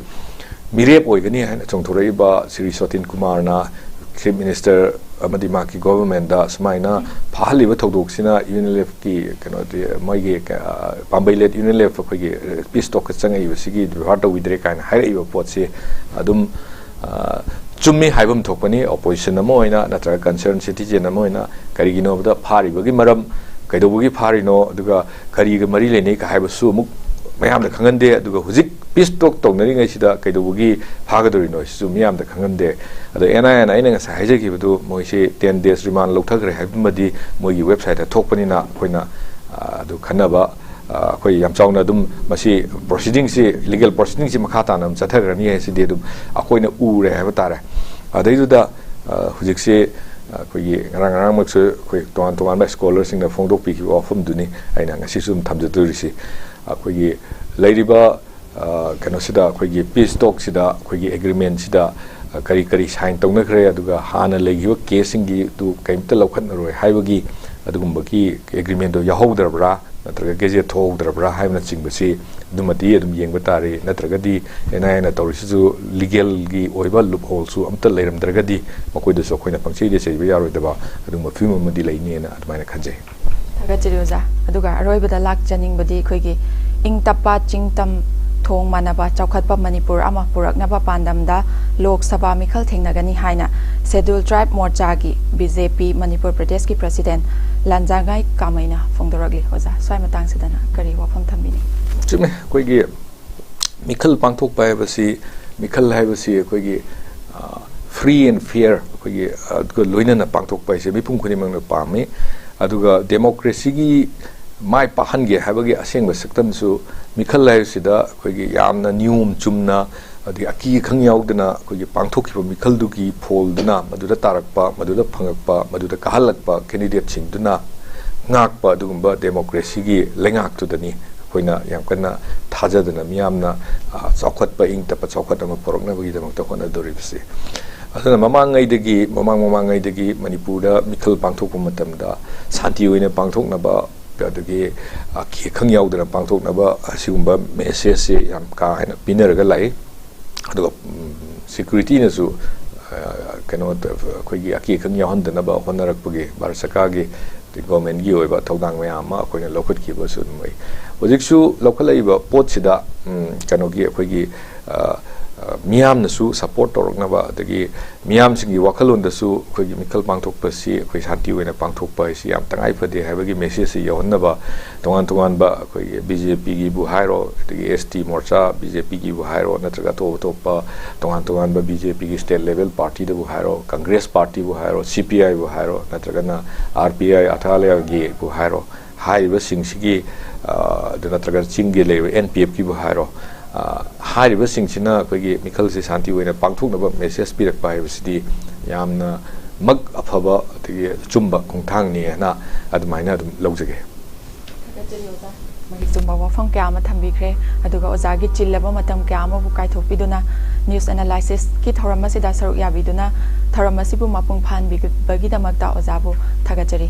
ꯃꯤꯔꯦꯞ ꯑꯣꯏꯒꯅꯤ ꯍꯥꯏꯅ ꯆꯣꯡꯊꯣꯔꯛꯏꯕ ꯁ꯭ꯔꯤ ꯁꯣꯇꯤꯟ ꯀꯨꯃꯥꯔꯅ ꯆꯤꯐ ꯃꯤꯅꯤꯁꯇꯔ ꯑꯃꯗꯤ ꯃꯍꯥꯛꯀꯤ ꯒꯣꯚꯔꯟꯃꯦꯟꯗ ꯁꯨꯃꯥꯏꯅ ꯐꯥꯍꯜꯂꯤꯕ ꯊꯧꯗꯣꯛꯁꯤꯅ ꯌꯨ ꯑꯦꯟ ꯑꯦꯜ ꯑꯦꯐꯀꯤ ꯀꯩꯅꯣꯗꯤ, ꯃꯣꯏꯒꯤ, ꯑ, ꯄꯥꯝꯕꯩ let U N L F ꯑꯩꯈꯣꯏꯒꯤ ꯄꯤꯁ ꯇꯣꯛꯀ ꯆꯪꯉꯛꯏꯕꯁꯤꯒꯤ ꯕꯦꯕꯥꯔ ꯇꯧꯕꯤꯗ꯭ꯔꯦ ꯀꯥꯏꯅ ꯍꯥꯏꯔꯛꯏꯕ ꯄꯣꯠꯁꯤ ꯑꯗꯨꯝ, ꯑ, ꯆꯨꯝꯃꯤ ꯍꯥꯏꯕ ꯑꯃ ꯊꯣꯛꯄꯅꯤ꯫ ꯑꯣꯄꯣꯖꯤꯁꯟ ꯑꯃ ꯑꯣꯏꯅ ꯅꯠꯇ꯭ꯔꯒ ꯀꯟꯁꯔꯟ ꯁꯤꯇꯤꯖꯦꯟ ꯑꯃ ꯑꯣꯏꯅ, ꯀꯔꯤꯒꯤꯅꯣ ꯍꯥꯏꯕꯗ ꯐꯥꯔꯤꯕꯒꯤ ꯃꯔꯝ, ꯀꯩꯗꯧꯕꯒꯤ ꯐꯥꯔꯤꯅꯣ, ꯑꯗꯨꯒ ꯀꯔꯤꯒ ꯃꯔꯤ ꯂꯩꯅꯩ ꯀ ꯍꯥꯏꯕꯁꯨ ꯑꯃꯨꯛ ꯃꯌꯥꯝꯗ ꯈꯪꯍꯟꯗꯦ꯫ ꯑꯗꯨꯒ ꯍꯧꯖꯤꯛ ꯄꯤꯁ ꯇꯣꯛ ꯇꯧꯅꯔꯤꯉꯩꯁꯤꯗ ꯀꯩꯗꯧꯕꯒꯤ ꯐꯥꯒꯗꯧꯔꯤꯅꯣ ꯁꯤꯁꯨ ꯃꯤꯌꯥꯝꯗ ꯈꯪꯍꯟꯗꯦ꯫ ꯑꯗꯣ ꯑꯦꯟ ꯑꯥꯏ ꯑꯦꯅ ꯑꯩꯅ ꯉꯁꯥꯏ ꯍꯥꯏꯖꯈꯤꯕꯗꯨ, ꯃꯣꯏꯁꯤ ꯇꯦꯟ ꯗꯦꯖ ꯔꯤꯃꯥꯟ ꯂꯧꯊꯈ꯭ꯔꯦ ꯍꯥꯏꯕꯗꯨꯃꯗꯤ ꯃꯣꯏꯒꯤ ꯋꯦꯕꯁꯥꯏꯠꯇ ꯊꯣꯛꯄꯅꯤꯅ ꯑꯩꯈꯣꯏꯅ, ꯑ, ꯑꯗꯨ ꯈꯟꯅꯕ, ꯑ, ꯑꯩꯈꯣꯏ ꯌꯥꯝ ꯆꯥꯎꯅ ꯑꯗꯨꯝ ꯃꯁꯤ ꯄ꯭ꯔꯣꯁꯤꯗꯤꯡꯁꯤ, ꯂꯤꯒꯦꯜ ꯄ꯭ꯔꯣꯁꯤꯗꯤꯡꯁꯤ ꯃꯈꯥ ꯇꯥꯅ ꯑꯗꯨꯝ ꯆꯠꯊꯈ꯭ꯔꯅꯤ ꯍꯥꯏꯁꯤꯗꯤ ꯑꯗꯨꯝ ꯑꯩꯈꯣꯏꯅ ꯎꯔꯦ ꯍꯥꯏꯕ ꯇꯥꯔꯦ꯫ ꯑꯗꯩꯗꯨꯗ, ꯑ, ꯍꯧꯖꯤꯛꯁꯤ ꯑꯩꯈꯣꯏꯒꯤ ꯉꯔꯥꯡ ꯉꯔꯥꯡꯃꯛꯁꯨ ꯑꯩꯈꯣꯏ ꯇꯣꯉꯥꯟ ꯇꯣꯉꯥꯟꯕ ꯁ꯭ꯀꯣꯂꯔꯁꯤꯡꯅ ꯐꯣꯡꯗꯣꯛꯄꯤꯈꯤꯕ ꯋꯥꯐꯝꯗꯨꯅꯤ ꯑꯩꯅ ꯉꯁꯤꯁꯨ ꯑꯗꯨꯝ ꯊꯝꯖꯗꯣꯔꯤꯁꯤ꯫ ꯑꯩꯈꯣꯏꯒꯤ ꯂꯩꯔꯤꯕ, ꯑ, ꯀꯩꯅꯣꯁꯤꯗ, ꯑꯩꯈꯣꯏꯒꯤ ꯄꯤꯁ ꯇꯣꯛꯁꯤꯗ, ꯑꯩꯈꯣꯏꯒꯤ ꯑꯦꯒ꯭ꯔꯤꯃꯦꯟꯁꯤꯗ, ꯑ, ꯀꯔꯤ ꯀꯔꯤ ꯁꯥꯏꯟ ꯇꯧꯅꯈ꯭ꯔꯦ, ꯑꯗꯨꯒ ꯍꯥꯟꯅ ꯂꯩꯈꯤꯕ ꯀꯦꯁꯁꯤꯡꯒꯤꯗꯨ ꯀꯔꯤꯝꯇ ꯂꯧꯈꯠꯅꯔꯣꯏ ꯍꯥꯏꯕꯒꯤ ꯑꯗꯨꯒꯨꯝꯕꯒꯤ ꯑꯦꯒ꯭ꯔꯤꯃꯦꯟꯗꯣ ꯌꯥꯎꯍꯧꯗ꯭ꯔꯕ꯭ꯔꯥ? ꯅꯠꯇ꯭ꯔꯒ ꯒꯦꯖꯦꯠ ꯊꯣꯛꯍꯧꯗ꯭ꯔꯕ꯭ꯔꯥ ꯍꯥꯏꯕꯅꯆꯤꯡꯕꯁꯤ ꯑꯗꯨꯃꯗꯤ ꯑꯗꯨꯝ ꯌꯦꯡꯕ ꯇꯥꯔꯤ꯫ ꯅꯠꯇ꯭ꯔꯒꯗꯤ ꯑꯦꯟ ꯑꯥꯏ ꯑꯦꯅ ꯇꯧꯔꯤꯁꯤꯁꯨ ꯂꯤꯒꯦꯜꯒꯤ ꯑꯣꯏꯕ ꯂꯨꯞ ꯍꯣꯜꯁꯨ ꯑꯝꯇ ꯂꯩꯔꯝꯗ꯭ꯔꯒꯗꯤ ꯃꯈꯣꯏꯗꯁꯨ ꯑꯩꯈꯣꯏꯅ ꯄꯪꯆꯩꯗ ꯆꯩꯕ ꯌꯥꯔꯣꯏꯗꯕ ꯑꯗꯨꯒꯨꯝꯕ ꯐꯤꯕꯝ ꯑꯃꯗꯤ ꯂꯩꯅꯤꯅ ꯑꯗꯨꯃꯥꯏꯅ ꯈꯟꯖꯩ꯫ ꯊꯥꯒꯠꯆꯔꯤ ꯑꯣꯖꯥ꯫ ꯑꯗꯨꯒ ꯑꯔꯣꯏꯕꯗ ꯂꯥꯛꯆꯅꯤꯡꯕꯗꯤ ꯑꯩꯈꯣꯏꯒꯤ ꯏꯪ ꯇꯞꯄ ꯆꯤꯡ ꯇꯝ ꯊꯣꯡ ꯃꯥꯟꯅꯕ ꯆꯥꯎꯈꯠꯄ ꯃꯅꯤꯄꯨꯔ ꯑꯃ ꯄꯨꯔꯛꯅꯕ ꯄꯥꯟꯗꯝꯗ ꯂꯣꯛ ꯁꯚꯥ ꯃꯤꯈꯜ ꯊꯦꯡꯅꯒꯅꯤ ꯍꯥꯏꯅ ꯁꯦꯗꯨꯜ ꯇ꯭ꯔꯥꯏꯕ ꯃꯣꯔꯆꯥꯒꯤ, ꯕꯤ ꯖꯦ ꯄꯤ ꯃꯅꯤꯄꯨꯔ ꯄ꯭ꯔꯗꯦꯁꯀꯤ ꯄ꯭ꯔꯁꯤꯗꯦꯟ ꯂꯥꯟꯖꯥꯉꯥꯏ ꯀꯥꯃꯩꯅ ꯐꯣꯡꯗꯣꯔꯛꯂꯤ꯫ ꯑꯣꯖꯥ, ꯁ꯭ꯋꯥꯏ ꯃꯇꯥꯡꯁꯤꯗꯅ ꯀꯔꯤ ꯋꯥꯐꯝ ꯊꯝꯕꯤꯅꯤ? ꯆꯨꯝꯃꯦ, ꯑꯩꯈꯣꯏꯒꯤ ꯃꯤꯈꯜ ꯄꯥꯡꯊꯣꯛꯄ ꯍꯥꯏꯕꯁꯤ, ꯃꯤꯈꯜ ꯍꯥꯏꯕꯁꯤ ꯑꯩꯈꯣꯏꯒꯤ, ꯑ, free and fair, ꯑꯩꯈꯣꯏꯒꯤ, ꯑ, ꯑꯗꯨꯒ ꯂꯣꯏꯅꯅ ꯄꯥꯡꯊꯣꯛꯄ ꯍꯥꯏꯁꯦ ꯃꯤꯄꯨꯝ ꯈꯨꯗꯤꯡꯃꯛꯅ ꯄꯥꯝꯃꯤ꯫ ꯑꯗꯨꯒ ꯗꯦꯃꯣꯀ꯭ꯔꯦꯁꯤꯒꯤ ꯃꯥꯏ ꯄꯥꯛꯍꯟꯒꯦ ꯍꯥꯏꯕꯒꯤ ꯑꯁꯦꯡꯕ ꯁꯛꯇꯝꯁꯨ ꯃꯤꯈꯜ ꯍꯥꯏꯕꯁꯤꯗ ꯑꯩꯈꯣꯏꯒꯤ ꯌꯥꯝꯅ ꯅꯤꯌꯣꯝ ꯆꯨꯝꯅ, ꯑꯗꯒꯤ ꯑꯀꯤ ꯑꯈꯪ ꯌꯥꯎꯗꯅ ꯑꯩꯈꯣꯏꯒꯤ ꯄꯥꯡꯊꯣꯛꯈꯤꯕ ꯃꯤꯈꯜꯗꯨꯒꯤ ꯐꯣꯜꯗꯨꯅ, ꯃꯗꯨꯗ ꯇꯥꯔꯛꯄ, ꯃꯗꯨꯗ ꯐꯪꯉꯛꯄ, ꯃꯗꯨꯗ ꯀꯥꯍꯜꯂꯛꯄ ꯀꯦꯟꯗꯤꯗꯦꯠꯁꯤꯡꯗꯨꯅ ꯉꯥꯛꯄ ꯑꯗꯨꯒꯨꯝꯕ ꯗꯦꯃꯣꯀ꯭ꯔꯦꯁꯤꯒꯤ ꯂꯩꯉꯥꯛꯇꯨꯗꯅꯤ ꯑꯩꯈꯣꯏꯅ ꯌꯥꯝ ꯀꯟꯅ ꯊꯥꯖꯗꯅ ꯃꯤꯌꯥꯝꯅ, ꯑ, ꯆꯥꯎꯈꯠꯄ, ꯏꯪ ꯇꯞꯄ ꯆꯥꯎꯈꯠ ꯑꯃ ꯄꯨꯔꯛꯅꯕꯒꯤꯗꯃꯛꯇ ꯍꯣꯠꯅꯗꯧꯔꯤꯕꯁꯤ꯫ ꯑꯗꯨꯅ ꯃꯃꯥꯡꯉꯩꯗꯒꯤ, ꯃꯃꯥꯡ ꯃꯃꯥꯡꯉꯩꯗꯒꯤ ꯃꯅꯤꯄꯨꯔꯗ ꯃꯤꯈꯜ ꯄꯥꯡꯊꯣꯛꯄ ꯃꯇꯝꯗ ꯁꯥꯟꯇꯤ ꯑꯣꯏꯅ ꯄꯥꯡꯊꯣꯛꯅꯕ, ꯑꯗꯒꯤ ꯑꯀꯤ ꯑꯈꯪ ꯌꯥꯎꯗꯅ ꯄꯥꯡꯊꯣꯛꯅꯕ ꯑꯁꯤꯒꯨꯝꯕ ꯃꯦꯁꯦꯖꯁꯦ ꯌꯥꯝ ꯀꯥ ꯍꯦꯟꯅ ꯄꯤꯅꯔꯒ ꯂꯥꯛꯏ꯫ ꯑꯗꯨꯒ, ꯎꯝ, ꯁꯦꯀ꯭ꯌꯨꯔꯤꯇꯤꯅꯁꯨ, ꯑ, ꯀꯩꯅꯣ, ꯑꯩꯈꯣꯏꯒꯤ ꯑꯀꯤ ꯑꯈꯪ ꯌꯥꯎꯍꯟꯗꯅꯕ ꯍꯣꯠꯅꯔꯛꯄꯒꯤ ꯚꯥꯔꯠ ꯁꯔꯀꯥꯔꯒꯤ ꯒꯣꯔꯃꯦꯟꯒꯤ ꯑꯣꯏꯕ ꯊꯧꯗꯥꯡ ꯃꯌꯥꯝ ꯑꯃ ꯑꯩꯈꯣꯏꯅ ꯂꯧꯈꯠꯈꯤꯕꯁꯨ ꯑꯗꯨꯝ ꯂꯩ꯫ ꯍꯧꯖꯤꯛꯁꯨ ꯂꯧꯈꯠꯂꯛꯏꯕ ꯄꯣꯠꯁꯤꯗ, ꯎꯝ, ꯀꯩꯅꯣꯒꯤ ꯑꯩꯈꯣꯏꯒꯤ, ꯑ, ꯑ, ꯃꯤꯌꯥꯝꯅꯁꯨ ꯁꯄꯣꯔꯠ ꯇꯧꯔꯛꯅꯕ, ꯑꯗꯒꯤ ꯃꯤꯌꯥꯝꯁꯤꯡꯒꯤ ꯋꯥꯈꯜꯂꯣꯟꯗꯁꯨ ꯑꯩꯈꯣꯏꯒꯤ ꯃꯤꯈꯜ ꯄꯥꯡꯊꯣꯛꯄꯁꯤ ꯑꯩꯈꯣꯏ ꯁꯥꯟꯇꯤ ꯑꯣꯏꯅ ꯄꯥꯡꯊꯣꯛꯄ ꯍꯥꯏꯁꯤ ꯌꯥꯝ ꯇꯉꯥꯏ ꯐꯗꯦ ꯍꯥꯏꯕꯒꯤ ꯃꯦꯁꯦꯖꯁꯤ ꯌꯧꯍꯟꯅꯕ ꯇꯣꯉꯥꯟ ꯇꯣꯉꯥꯟꯕ ꯑꯩꯈꯣꯏꯒꯤ ꯕꯤ ꯖꯦ ꯄꯤꯒꯤꯕꯨ ꯍꯥꯏꯔꯣ, ꯑꯗꯒꯤ ꯑꯦꯁ ꯇꯤ ꯃꯣꯔꯆꯥ, ꯕꯤ ꯖꯦ ꯄꯤꯒꯤꯕꯨ ꯍꯥꯏꯔꯣ, ꯅꯠꯇ꯭ꯔꯒ ꯑꯇꯣꯞ ꯑꯇꯣꯞꯄ ꯇꯣꯉꯥꯟ ꯇꯣꯉꯥꯟꯕ ꯕꯤ ꯖꯦ ꯄꯤꯒꯤ ꯁ꯭ꯇꯦꯠ ꯂꯦꯚꯦꯜ ꯄꯥꯔꯇꯤꯗꯕꯨ ꯍꯥꯏꯔꯣ, ꯀꯪꯒ꯭ꯔꯦꯁ ꯄꯥꯔꯇꯤꯕꯨ ꯍꯥꯏꯔꯣ, ꯁꯤ ꯄꯤ ꯑꯥꯏꯕꯨ ꯍꯥꯏꯔꯣ, ꯅꯠꯇ꯭ꯔꯒꯅ ꯑꯥꯔ ꯄꯤ ꯑꯥꯏ ꯑꯊꯥꯂꯤꯌꯥꯒꯤꯕꯨ ꯍꯥꯏꯔꯣ, ꯍꯥꯏꯔꯤꯕꯁꯤꯡꯁꯤꯒꯤ, ꯑ, ꯑꯗꯨ ꯅꯠꯇ꯭ꯔꯒ ꯆꯤꯡꯒꯤ ꯂꯩꯔꯤꯕ ꯑꯦꯟ ꯄꯤ ꯑꯦꯐꯀꯤꯕꯨ ꯍꯥꯏꯔꯣ, ꯑ, ꯍꯥꯏꯔꯤꯕꯁꯤꯡꯁꯤꯅ ꯑꯩꯈꯣꯏꯒꯤ ꯃꯤꯈꯜꯁꯤ ꯁꯥꯟꯇꯤ ꯑꯣꯏꯅ ꯄꯥꯡꯊꯣꯛꯅꯕ ꯃꯦꯁꯦꯖ ꯄꯤꯔꯛꯄ ꯍꯥꯏꯕꯁꯤꯗꯤ ꯌꯥꯝꯅ ꯃꯛ ꯑꯐꯕ ꯑꯗꯒꯤ ꯑꯆꯨꯝꯕ ꯈꯣꯡꯊꯥꯡꯅꯤ ꯍꯥꯏꯅ ꯑꯗꯨꯃꯥꯏꯅ ꯑꯗꯨꯝ ꯂꯧꯖꯒꯦ꯫ ꯊꯥꯒꯠꯆꯔꯤ ꯑꯣꯖꯥ꯫ ꯃꯍꯤꯛ ꯆꯨꯝꯕ ꯋꯥꯐꯝ ꯀꯌꯥ ꯑꯃ ꯊꯝꯕꯤꯈ꯭ꯔꯦ꯫ ꯑꯗꯨꯒ ꯑꯣꯖꯥꯒꯤ ꯆꯤꯜꯂꯕ ꯃꯇꯝ ꯀꯌꯥ ꯑꯃꯕꯨ ꯀꯥꯏꯊꯣꯛꯄꯤꯗꯨꯅ ꯅ꯭ꯌꯨꯁ ꯑꯦꯅꯥꯂꯥꯏꯁꯤꯁꯀꯤ ꯊꯧꯔꯝ ꯑꯁꯤꯗ ꯁꯔꯨꯛ ꯌꯥꯕꯤꯗꯨꯅ ꯊꯧꯔꯝ ꯑꯁꯤꯕꯨ ꯃꯄꯨꯡ ꯐꯥꯍꯟꯕꯤꯕꯒꯤꯗꯃꯛꯇ ꯑꯣꯖꯥꯕꯨ ꯊꯥꯒꯠꯆꯔꯤ꯫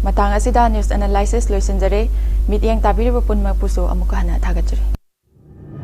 ꯃꯇꯥꯡ ꯑꯁꯤꯗ news analysis ꯂꯣꯏꯁꯤꯟꯖꯔꯦ꯫ ꯃꯤꯠꯌꯦꯡ ꯇꯥꯕꯤꯔꯤꯕ ꯄꯨꯝꯅꯃꯛꯄꯨꯁꯨ ꯑꯃꯨꯛꯀ ꯍꯟꯅ ꯊꯥꯒꯠꯆꯔꯤ꯫